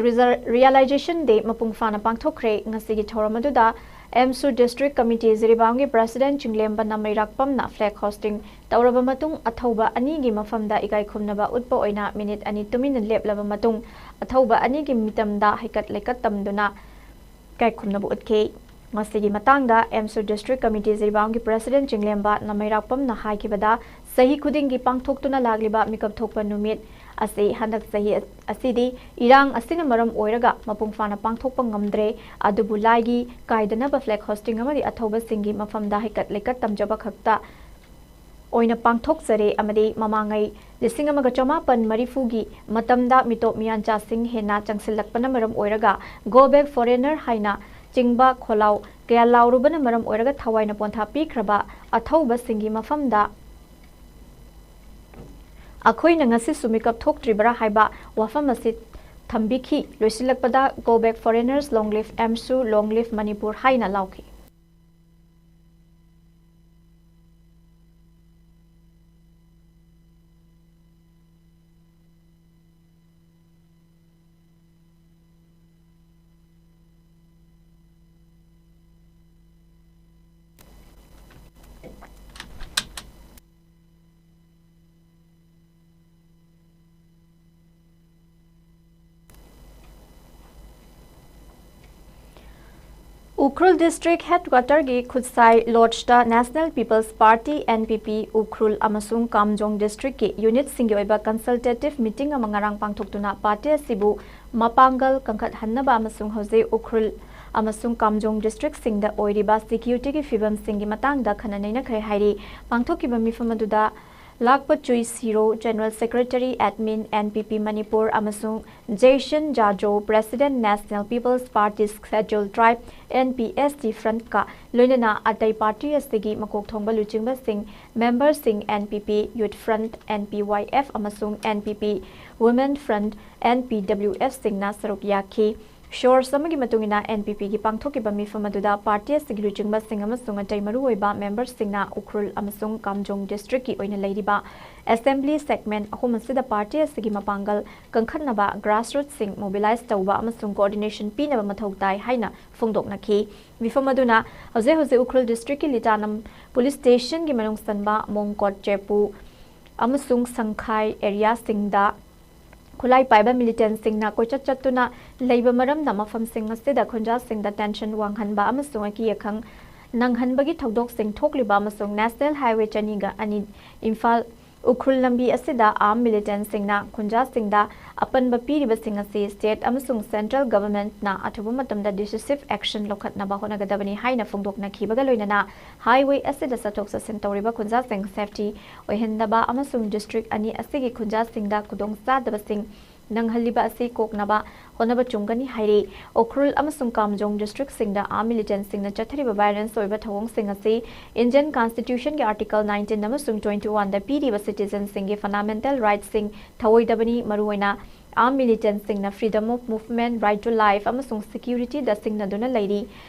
Realization Day ꯃꯄꯨꯡ ꯐꯥꯅ ꯄꯥꯡꯊꯣꯛꯈ꯭ꯔꯦ꯫ ꯉꯁꯤꯒꯤ ꯊꯧꯔꯝ ꯑꯗꯨꯗ ꯑꯦꯝꯁꯨ District Committee ꯖꯤꯔꯤꯕꯥꯝꯒꯤ President ꯆꯤꯡꯂꯦꯝꯕ ꯅꯃꯩꯔꯥꯛꯄꯝꯅ flag hosting ꯇꯧꯔꯕ ꯃꯇꯨꯡ, ꯑꯊꯧꯕ ꯑꯅꯤꯒꯤ ꯃꯐꯝꯗ ꯏꯀꯥꯏ ꯈꯨꯝꯅꯕ ꯎꯠꯄ ꯑꯣꯏꯅ ꯃꯤꯅꯤꯠ ꯑꯅꯤ ꯇꯨꯃꯤꯟꯅ ꯂꯦꯞꯂꯕ ꯃꯇꯨꯡ, ꯑꯊꯧꯕ ꯑꯅꯤꯒꯤ ꯃꯤꯇꯝꯗ ꯍꯩꯀꯠ ꯂꯩꯀꯠ ꯇꯝꯗꯨꯅ ꯏꯀꯥꯏ ꯈꯨꯝꯅꯕ ꯎꯠꯈꯤ꯫ ꯃꯁꯤꯒꯤ ꯃꯇꯥꯡꯗ ꯑꯦꯝꯁꯨ District Committee ꯖꯤꯔꯤꯕꯥꯝꯒꯤ President ꯆꯤꯡꯂꯦꯝꯕ ꯅꯃꯩꯔꯥꯛꯄꯝꯅ ꯍꯥꯏꯈꯤꯕꯗ, ꯆꯍꯤ ꯈꯨꯗꯤꯡꯒꯤ ꯄꯥꯡꯊꯣꯛꯇꯨꯅ ꯂꯥꯛꯂꯤꯕ ꯃꯤꯀꯞ ꯊꯣꯛꯄ ꯅꯨꯃꯤꯠ ꯑꯁꯤ ꯍꯟꯗꯛ ꯆꯍꯤ ꯑꯁꯤꯗꯤ ꯏꯔꯥꯡ ꯑꯁꯤꯅ ꯃꯔꯝ ꯑꯣꯏꯔꯒ ꯃꯄꯨꯡ ꯐꯥꯅ ꯄꯥꯡꯊꯣꯛꯄ ꯉꯝꯗ꯭ꯔꯦ꯫ ꯑꯗꯨꯕꯨ ꯂꯥꯏꯒꯤ ꯀꯥꯏꯗꯅꯕ flag hosting ꯑꯃꯗꯤ ꯑꯊꯧꯕꯁꯤꯡꯒꯤ ꯃꯐꯝꯗ ꯍꯩꯀꯠ ꯂꯩꯀꯠ ꯇꯝꯖꯕ ꯈꯛꯇ ꯑꯣꯏꯅ ꯄꯥꯡꯊꯣꯛꯆꯔꯦ ꯑꯃꯗꯤ ꯃꯃꯥꯡꯉꯩ ꯂꯤꯁꯤꯡ ꯑꯃꯒ ꯆꯃꯥꯄꯟ ꯃꯔꯤꯐꯨꯒꯤ ꯃꯇꯝꯗ ꯃꯤꯇꯣꯞ ꯃꯤꯌꯥꯟꯆꯥꯁꯤꯡ ꯍꯦꯟꯅ ꯆꯪꯁꯤꯜꯂꯛꯄꯅ ꯃꯔꯝ ꯑꯣꯏꯔꯒ Go Back Foreigner ꯍꯥꯏꯅ ꯆꯤꯡꯕ ꯈꯣꯜꯂꯥꯎ ꯀꯌꯥ ꯂꯥꯎꯔꯨꯕꯅ ꯃꯔꯝ ꯑꯣꯏꯔꯒ ꯊꯋꯥꯏꯅ ꯄꯣꯟꯊꯥ ꯄꯤꯈ꯭ꯔꯕ ꯑꯊꯧꯕꯁꯤꯡꯒꯤ ꯃꯐꯝꯗ ꯑꯩꯈꯣꯏꯅ ꯉꯁꯤꯁꯨ ꯃꯤꯀꯞ ꯊꯣꯛꯇ꯭ꯔꯤꯕꯔꯥ ꯍꯥꯏꯕ ꯋꯥꯐꯝ ꯑꯁꯤ ꯊꯝꯕꯤꯈꯤ꯫ ꯂꯣꯏꯁꯤꯜꯂꯛꯄꯗ Go Back Foreigners, Long Live AMSU, Long Live Manipur ꯍꯥꯏꯅ ꯂꯥꯎꯈꯤ꯫ ꯎꯈ꯭ꯔꯨꯜ District Headquarter ꯒꯤ ꯈꯨꯠꯁꯥꯏ Lodge ꯇ National People's Party, N P P, Ukhrul ꯑꯃꯁꯨꯡ ꯀꯥꯝꯖꯣꯡ district ꯀꯤ unit ꯁꯤꯡꯒꯤ ꯑꯣꯏꯕ consultative meeting ꯑꯃ ꯉꯔꯥꯡ ꯄꯥꯡꯊꯣꯛꯇꯨꯅ party ꯑꯁꯤꯕꯨ ꯃꯄꯥꯡꯒꯜ ꯀꯟꯈꯠꯍꯟꯅꯕ ꯑꯃꯁꯨꯡ ꯍꯧꯖꯤꯛ ꯎꯈ꯭ꯔꯨꯜ ꯑꯃꯁꯨꯡ ꯀꯥꯝꯖꯣꯡ district ꯁꯤꯡꯗ ꯑꯣꯏꯔꯤꯕ security ꯒꯤ ꯐꯤꯕꯝꯁꯤꯡꯒꯤ ꯃꯇꯥꯡꯗ ꯈꯟꯅ ꯅꯩꯅꯈ꯭ꯔꯦ ꯍꯥꯏꯔꯤ꯫ ꯄꯥꯡꯊꯣꯛꯈꯤꯕ ꯃꯤꯐꯝ ꯑꯗꯨꯗ ꯂꯥꯛꯄ ꯆꯨꯏ ꯁꯤꯔꯣ, General Secretary, Admin, N P P Manipur, ꯑꯃꯁꯨꯡ Jason Jajo, President, National People's Party Scheduled Tribe, N P S T Front ꯀ ꯂꯣꯏꯅꯅ ꯑꯇꯩ party ꯑꯁꯤꯒꯤ ꯃꯀꯣꯛ ꯊꯣꯡꯕ ꯂꯨꯆꯤꯡꯕꯁꯤꯡ, member ꯁꯤꯡ, N P P Youth Front, N P Y F, ꯑꯃꯁꯨꯡ N P P Women Front, N P W F ꯁꯤꯡꯅ ꯁꯔꯨꯛ ꯌꯥꯈꯤ꯫ ꯁꯣꯔꯁ ꯑꯃꯒꯤ ꯃꯇꯨꯡ ꯏꯟꯅ, NPPꯒꯤ ꯄꯥꯡꯊꯣꯛꯈꯤꯕ ꯃꯤꯐꯝ ꯑꯗꯨꯗ ꯄꯥꯔꯇꯤ ꯑꯁꯤꯒꯤ ꯂꯨꯆꯤꯡꯕꯁꯤꯡ ꯑꯃꯁꯨꯡ ꯑꯇꯩ ꯃꯔꯨꯑꯣꯏꯕ ꯃꯦꯝꯕꯔꯁꯤꯡꯅ ꯎꯈ꯭ꯔꯨꯜ ꯑꯃꯁꯨꯡ ꯀꯥꯝꯖꯣꯡ ꯗꯤꯁꯇ꯭ꯔꯤꯛꯀꯤ ꯑꯣꯏꯅ ꯂꯩꯔꯤꯕ ꯑꯦꯁꯦꯝꯕ꯭ꯂꯤ ꯁꯦꯒꯃꯦꯟ ꯑꯍꯨꯝ ꯑꯁꯤꯗ ꯄꯥꯔꯇꯤ ꯑꯁꯤꯒꯤ ꯃꯄꯥꯡꯒꯜ ꯀꯟꯈꯠꯅꯕ ꯒ꯭ꯔꯥꯁꯔꯨꯠꯁꯤꯡ ꯃꯣꯕꯤꯂꯥꯏꯖ ꯇꯧꯕ ꯑꯃꯁꯨꯡ ꯀꯣꯑꯣꯔꯗꯤꯅꯦꯁꯟ ꯄꯤꯅꯕ ꯃꯊꯧ ꯇꯥꯏ ꯍꯥꯏꯅ ꯐꯣꯡꯗꯣꯛꯅꯈꯤ꯫ ꯃꯤꯐꯝ ꯑꯗꯨꯅ ꯍꯧꯖꯤꯛ ꯍꯧꯖꯤꯛ ꯎꯈ꯭ꯔꯨꯜ ꯗꯤꯁꯇ꯭ꯔꯤꯛꯀꯤ ꯂꯤꯇꯥꯅꯝ ꯄꯨꯂꯤꯁ ꯁ꯭ꯇꯦꯁꯟꯒꯤ ꯃꯅꯨꯡ ꯆꯟꯕ ꯃꯣꯡꯀꯣꯠ ꯆꯦꯄꯨ ꯑꯃꯁꯨꯡ ꯁꯪꯈꯥꯏ ꯑꯦꯔꯤꯌꯥꯁꯤꯡꯗ ꯈꯨꯠꯂꯥꯏ ꯄꯥꯏꯕ ꯃꯤꯂꯤꯇꯦꯟꯁꯤꯡꯅ ꯀꯣꯏꯆꯠ ꯆꯠꯇꯨꯅ ꯂꯩꯕ ꯃꯔꯝꯅ ꯃꯐꯝꯁꯤꯡ ꯑꯁꯤꯗ ꯈꯨꯟꯖꯥꯁꯤꯡꯗ ꯇꯦꯟꯁꯟ ꯋꯥꯡꯍꯟꯕ ꯑꯃꯁꯨꯡ ꯑꯀꯤ ꯑꯈꯪ ꯅꯪꯍꯟꯕꯒꯤ ꯊꯧꯗꯣꯛꯁꯤꯡ ꯊꯣꯛꯂꯤꯕ ꯑꯃꯁꯨꯡ ꯅꯦꯁꯅꯦꯜ ꯍꯥꯏꯋꯦ ꯆꯅꯤꯒ ꯑꯅꯤ ꯏꯝꯐꯥꯜ ꯎꯈ꯭ꯔꯨꯜ ꯂꯝꯕꯤ ꯑꯁꯤꯗ ꯑꯥꯔꯝ ꯃꯤꯂꯤꯇꯦꯟꯁꯤꯡꯅ ꯈꯨꯟꯖꯥꯁꯤꯡꯗ ꯑꯄꯟꯕ ꯄꯤꯔꯤꯕꯁꯤꯡ ꯑꯁꯤ ꯁ꯭ꯇꯦꯠ ꯑꯃꯁꯨꯡ ꯁꯦꯟꯇ꯭ꯔꯦꯜ ꯒꯚꯔꯟꯃꯦꯟꯠꯅ ꯑꯊꯨꯕ ꯃꯇꯝꯗ ꯗꯤꯁꯤꯁꯤꯚ ꯑꯦꯛꯁꯟ ꯂꯧꯈꯠꯅꯕ ꯍꯣꯠꯅꯒꯗꯕꯅꯤ ꯍꯥꯏꯅ ꯐꯣꯡꯗꯣꯛꯅꯈꯤꯕꯒ ꯂꯣꯏꯅꯅ ꯍꯥꯏꯋꯦ ꯑꯁꯤꯗ ꯆꯠꯊꯣꯛ ꯆꯠꯁꯤꯟ ꯇꯧꯔꯤꯕ ꯈꯨꯟꯖꯥꯁꯤꯡ ꯁꯦꯐꯇꯤ ꯑꯣꯏꯍꯟꯗꯕ ꯑꯃꯁꯨꯡ ꯗꯤꯁꯇ꯭ꯔꯤꯛ ꯑꯅꯤ ꯑꯁꯤꯒꯤ ꯈꯨꯟꯖꯥꯁꯤꯡꯗ ꯈꯨꯗꯣꯡꯆꯥꯗꯕꯁꯤꯡ ꯅꯪꯍꯜꯂꯤꯕ ꯑꯁꯤ ꯀꯣꯛꯅꯕ ꯍꯣꯠꯅꯕ ꯆꯨꯝꯒꯅꯤ ꯍꯥꯏꯔꯤ꯫ ꯎꯈ꯭ꯔꯨꯜ ꯑꯃꯁꯨꯡ ꯀꯥꯝꯖꯣꯡ ꯗꯤꯁꯇ꯭ꯔꯤꯛꯁꯤꯡꯗ ꯑꯥꯔꯝ ꯃꯤꯂꯤꯇꯦꯟꯁꯤꯡꯅ ꯆꯠꯊꯔꯤꯕ ꯚꯥꯏꯑꯣꯂꯦꯟꯁ ꯑꯣꯏꯕ ꯊꯧꯑꯣꯡꯁꯤꯡ ꯑꯁꯤ ꯏꯟꯗꯤꯌꯟ ꯀꯟꯁꯇꯤꯇ꯭ꯌꯨꯁꯟꯒꯤ ꯑꯥꯔꯇꯤꯀꯜ ꯅꯥꯏꯟꯇꯤꯟ ꯑꯃꯁꯨꯡ ꯇ꯭ꯋꯦꯟꯇꯤ ꯋꯥꯟꯗ ꯄꯤꯔꯤꯕ ꯁꯤꯇꯤꯖꯟꯁꯤꯡꯒꯤ ꯐꯟꯗꯥꯃꯦꯟꯇꯦꯜ ꯔꯥꯏꯠꯁꯤꯡ ꯊꯧꯑꯣꯏꯗꯕꯅꯤ꯫ ꯃꯔꯨꯑꯣꯏꯅ ꯑꯥꯔꯝ ꯃꯤꯂꯤꯇꯦꯟꯁꯤꯡꯅ freedom of movement, right to life ꯑꯃꯁꯨꯡ ꯁꯦꯀ꯭ꯌꯨꯔꯤꯇꯤꯗ ꯁꯤꯡꯅꯗꯨꯅ ꯂꯩꯔꯤ꯫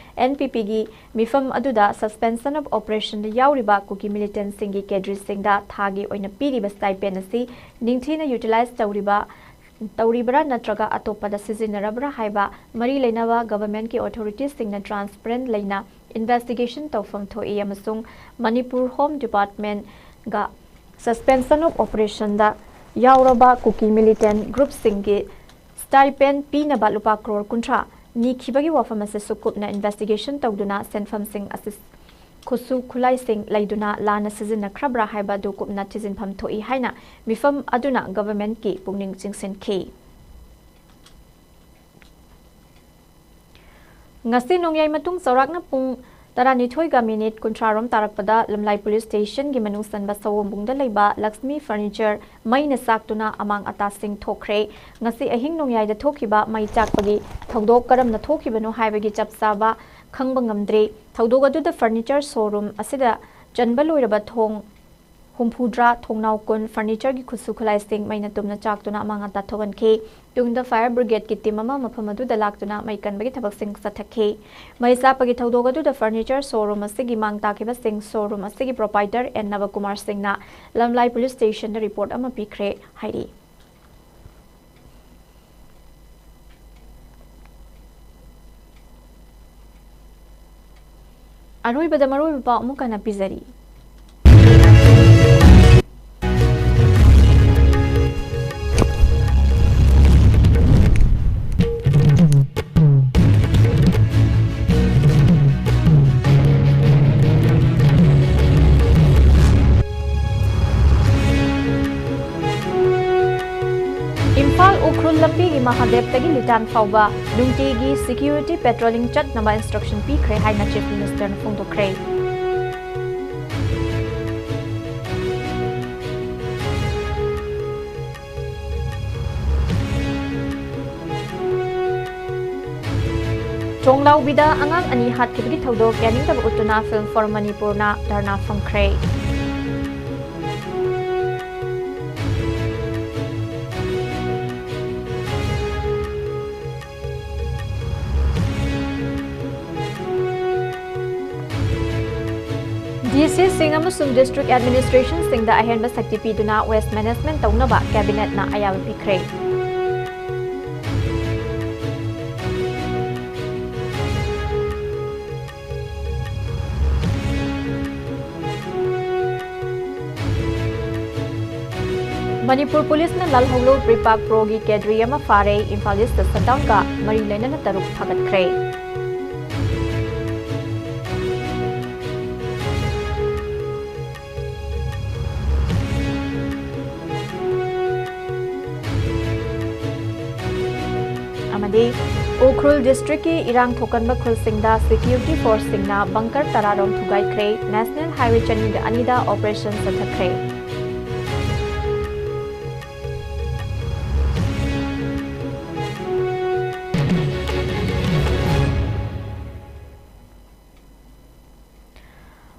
NPPꯒꯤ ꯃꯤꯐꯝ ꯑꯗꯨꯗ ꯁꯁꯄꯦꯟꯁꯟ ꯑꯣꯐ ꯑꯣꯄꯔꯦꯁꯟꯗ ꯌꯥꯎꯔꯤꯕ ꯀꯨꯀꯤ ꯃꯤꯂꯤꯇꯦꯟꯁꯤꯡꯒꯤ ꯀꯦꯗ꯭ꯔꯤꯁꯤꯡꯗ ꯊꯥꯒꯤ ꯑꯣꯏꯅ ꯄꯤꯔꯤꯕ ꯁ꯭ꯇꯥꯏꯄꯦꯟ ꯑꯁꯤ ꯅꯤꯡꯊꯤꯅ ꯌꯨꯇꯤꯂꯥꯏꯖ ꯇꯧꯔꯤꯕ ꯇꯧꯔꯤꯕ꯭ꯔꯥ ꯅꯠꯇ꯭ꯔꯒ ꯑꯇꯣꯞꯄꯗ ꯁꯤꯖꯤꯟꯅꯔꯕ꯭ꯔꯥ ꯍꯥꯏꯕ ꯃꯔꯤ ꯂꯩꯅꯕ ꯒꯚꯔꯟꯃꯦꯟꯠꯀꯤ ꯑꯣꯊꯣꯔꯤꯇꯤꯁꯤꯡꯅ ꯇ꯭ꯔꯥꯟꯁꯄꯔꯦꯟꯠ ꯂꯩꯅ ꯏꯟꯚꯦꯁꯇꯤꯒꯦꯁꯟ ꯇꯧꯐꯝ ꯊꯣꯛꯏ ꯑꯃꯁꯨꯡ ꯃꯅꯤꯄꯨꯔ ꯍꯣꯝ ꯗꯤꯄꯥꯔꯠꯃꯦꯟꯠꯒ ꯁꯁꯄꯦꯟꯁꯟ ꯑꯣꯐ ꯑꯣꯄꯔꯦꯁꯟꯗ ꯌꯥꯎꯔꯕ ꯀꯨꯀꯤ ꯃꯤꯂꯤꯇꯦꯟꯠ ꯒ꯭ꯔꯨꯞꯁꯤꯡꯒꯤ ꯁ꯭ꯇꯥꯏꯄꯦꯟ ꯄꯤꯅꯕ ꯂꯨꯄꯥ ꯀ꯭ꯔꯣꯔ ꯀꯨꯟꯊ꯭ꯔꯥ ꯅꯤꯈꯤꯕꯒꯤ ꯋꯥꯐꯝ ꯑꯁꯤꯁꯨ ꯀꯨꯞꯅ ꯏꯟꯚꯦꯁꯇꯤꯒꯦꯁꯟ ꯇꯧꯗꯨꯅ ꯁꯦꯟꯐꯝꯁꯤꯡ ꯑꯁꯤ ꯈꯨꯠꯁꯨ ꯈꯨꯠꯂꯥꯏꯁꯤꯡ ꯂꯩꯗꯨꯅ ꯂꯥꯟꯅ ꯁꯤꯖꯤꯟꯅꯈ꯭ꯔꯕ꯭ꯔꯥ ꯍꯥꯏꯕ ꯑꯗꯨ ꯀꯨꯞꯅ ꯊꯤꯖꯤꯟꯐꯝ ꯊꯣꯛꯏ ꯍꯥꯏꯅ ꯃꯤꯐꯝ ꯑꯗꯨꯅ ꯒꯚꯔꯟꯃꯦꯟꯠꯀꯤ ꯄꯨꯛꯅꯤꯡ ꯆꯤꯡꯁꯤꯟꯈꯤ꯫ ꯉꯁꯤ ꯅꯣꯡꯌꯥꯏ ꯃꯇꯨꯡ ꯆꯥꯎꯔꯥꯛꯅ ꯄꯨꯡ ꯇꯔꯥꯅꯤꯊꯣꯏꯒ ꯃꯤꯅꯤꯠ ꯀꯨꯟꯊ꯭ꯔꯥ ꯔꯣꯝ ꯇꯥꯔꯛꯄꯗ ꯂꯝꯂꯥꯏ ꯄꯨꯂꯤꯁ ꯁ꯭ꯇꯦꯁꯟꯒꯤ ꯃꯅꯨꯡ ꯆꯟꯕ ꯁꯑꯣꯝꯕꯨꯡꯗ ꯂꯩꯕ ꯂꯛꯁꯃꯤ ꯐꯔꯅꯤꯆꯔ ꯃꯩꯅ ꯆꯥꯛꯇꯨꯅ ꯑꯃꯥꯡ ꯑꯇꯥꯁꯤꯡ ꯊꯣꯛꯈ꯭ꯔꯦ꯫ ꯉꯁꯤ ꯑꯍꯤꯡ ꯅꯣꯡꯌꯥꯏꯗ ꯊꯣꯛꯈꯤꯕ ꯃꯩ ꯆꯥꯛꯄꯒꯤ ꯊꯧꯗꯣꯛ ꯀꯔꯝꯅ ꯊꯣꯛꯈꯤꯕꯅꯣ ꯍꯥꯏꯕꯒꯤ ꯆꯞ ꯆꯥꯕ ꯈꯪꯕ ꯉꯝꯗ꯭ꯔꯤ꯫ ꯊꯧꯗꯣꯛ ꯑꯗꯨꯗ ꯐꯔꯅꯤꯆꯔ ꯁꯣꯔꯨꯝ ꯑꯁꯤꯗ ꯆꯟꯕ ꯂꯣꯏꯔꯕ ꯊꯣꯡ ꯍꯨꯝꯐꯨꯇꯔꯥ, ꯊꯣꯡꯅꯥꯎ ꯀꯨꯟ, furnitureꯒꯤ ꯈꯨꯠꯁꯨ ꯈꯨꯠꯂꯥꯏꯁꯤꯡ ꯃꯩꯅ ꯇꯨꯝꯅ ꯆꯥꯛꯇꯨꯅ ꯑꯃꯥꯡ ꯑꯇꯥ ꯊꯣꯛꯍꯟꯈꯤ꯫ ꯇꯨꯡꯗ fire brigadeꯀꯤ team ꯑꯃ ꯃꯐꯝ ꯑꯗꯨꯗ ꯂꯥꯛꯇꯨꯅ ꯃꯩ ꯀꯟꯕꯒꯤ ꯊꯕꯛꯁꯤꯡ ꯆꯠꯊꯈꯤ꯫ ꯃꯩ ꯆꯥꯛꯄꯒꯤ ꯊꯧꯗꯣꯛ ꯑꯗꯨꯗ furniture showroom ꯑꯁꯤꯒꯤ ꯃꯥꯡ ꯇꯥꯛꯈꯤꯕꯁꯤꯡ showroom ꯑꯁꯤꯒꯤ proprietor N ꯅꯕꯀꯨꯃꯥꯔ ꯁꯤꯡꯅ ꯂꯝꯂꯥꯏ police stationꯗ report ꯑꯃ ꯄꯤꯈ꯭ꯔꯦ ꯍꯥꯏꯔꯤ꯫ ꯑꯔꯣꯏꯕꯗ ꯃꯔꯨꯑꯣꯏꯕ ꯄꯥꯎ ꯑꯃꯨꯛ ꯍꯟꯅ ꯄꯤꯖꯔꯤ꯫ ꯏꯝꯐꯥꯜ ꯎꯈ꯭ꯔꯨꯜ ꯂꯝꯕꯤꯒꯤ ꯃꯍꯥꯗꯦꯕꯇꯒꯤ ꯂꯤꯇꯥꯟ ꯐꯥꯎꯕ ꯅꯨꯡꯇꯤꯒꯤ security patrolling ꯆꯠꯅꯕ instruction ꯄꯤꯈ꯭ꯔꯦ ꯍꯥꯏꯅ Chief Ministerꯅ ꯐꯣꯡꯗꯣꯛꯈ꯭ꯔꯦ꯫ ꯊꯣꯡꯂꯥꯎꯕꯤꯗ ꯑꯉꯥꯡ ꯑꯅꯤ ꯍꯥꯠꯈꯤꯕꯒꯤ ꯊꯧꯗꯣꯛ ꯌꯥꯅꯤꯡꯗꯕ ꯎꯠꯇꯨꯅ Film for ꯃꯅꯤꯄꯨꯔꯅ ꯙꯔꯅꯥ ꯐꯝꯈ꯭ꯔꯦ꯫ DCꯁꯤꯡ ꯑꯃꯁꯨꯡ district administrationꯁꯤꯡꯗ ꯑꯍꯦꯟꯕ ꯁꯛꯇꯤ ꯄꯤꯗꯨꯅ waste management ꯇꯧꯅꯕ cabinetꯅ ꯑꯌꯥꯕ ꯄꯤꯈ꯭ꯔꯦ꯫ ꯃꯅꯤꯄꯨꯔ ꯄꯨꯂꯤꯁꯅ ꯂꯥꯜꯍꯧꯂꯨ ꯄ꯭ꯔꯤꯄꯥꯛ ꯄ꯭ꯔꯣꯒꯤ ꯀꯦꯗ꯭ꯔꯤ ꯑꯃ ꯐꯥꯔꯦ꯫ ꯏꯝꯐꯥꯜ ꯏꯁꯇ ꯁꯠꯗꯥꯎꯟꯒ ꯃꯔꯤ ꯂꯩꯅꯅ ꯇꯔꯨꯛ ꯐꯥꯒꯠꯈ꯭ꯔꯦ꯫ ꯑꯃꯗꯤ ꯎꯈ꯭ꯔꯨꯜ ꯗꯤꯁꯇ꯭ꯔꯤꯛꯀꯤ ꯏꯔꯥꯡ ꯊꯣꯛꯀꯟꯕ ꯈꯨꯜꯁꯤꯡꯗ ꯁꯤꯀ꯭ꯌꯨꯔꯤꯇꯤ ꯐꯣꯔꯁꯁꯤꯡꯅ ꯕꯪꯀꯔ ꯇꯔꯥꯔꯣꯝ ꯊꯨꯒꯥꯏꯈ꯭ꯔꯦ꯫ ꯅꯦꯁꯅꯦꯜ ꯍꯥꯏꯋꯦ ꯆꯅꯤꯒ ꯑꯅꯤꯗ ꯑꯣꯄꯔꯦꯁꯟ ꯆꯠꯊꯈ꯭ꯔꯦ꯫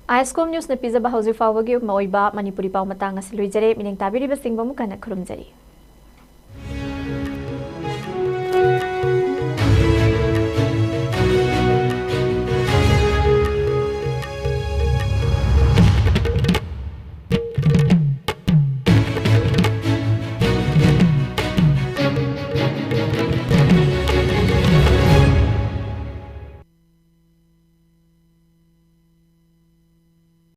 ꯑꯥꯏ ꯑꯦꯁ ꯀꯣꯝ ꯅ꯭ꯌꯨꯁꯅ ꯄꯤꯖꯕ ꯍꯧꯖꯤꯛ ꯐꯥꯎꯕꯒꯤ ꯑꯣꯏꯕ ꯃꯅꯤꯄꯨꯔꯤ ꯄꯥꯎ ꯃꯇꯥꯡ ꯑꯁꯤ ꯂꯣꯏꯖꯔꯦ꯫ ꯃꯤꯠꯌꯦꯡ ꯇꯥꯕꯤꯔꯤꯕꯁꯤꯡꯕꯨ ꯑꯃꯨꯛ ꯍꯟꯅ ꯈꯨꯔꯨꯝꯖꯔꯤ꯫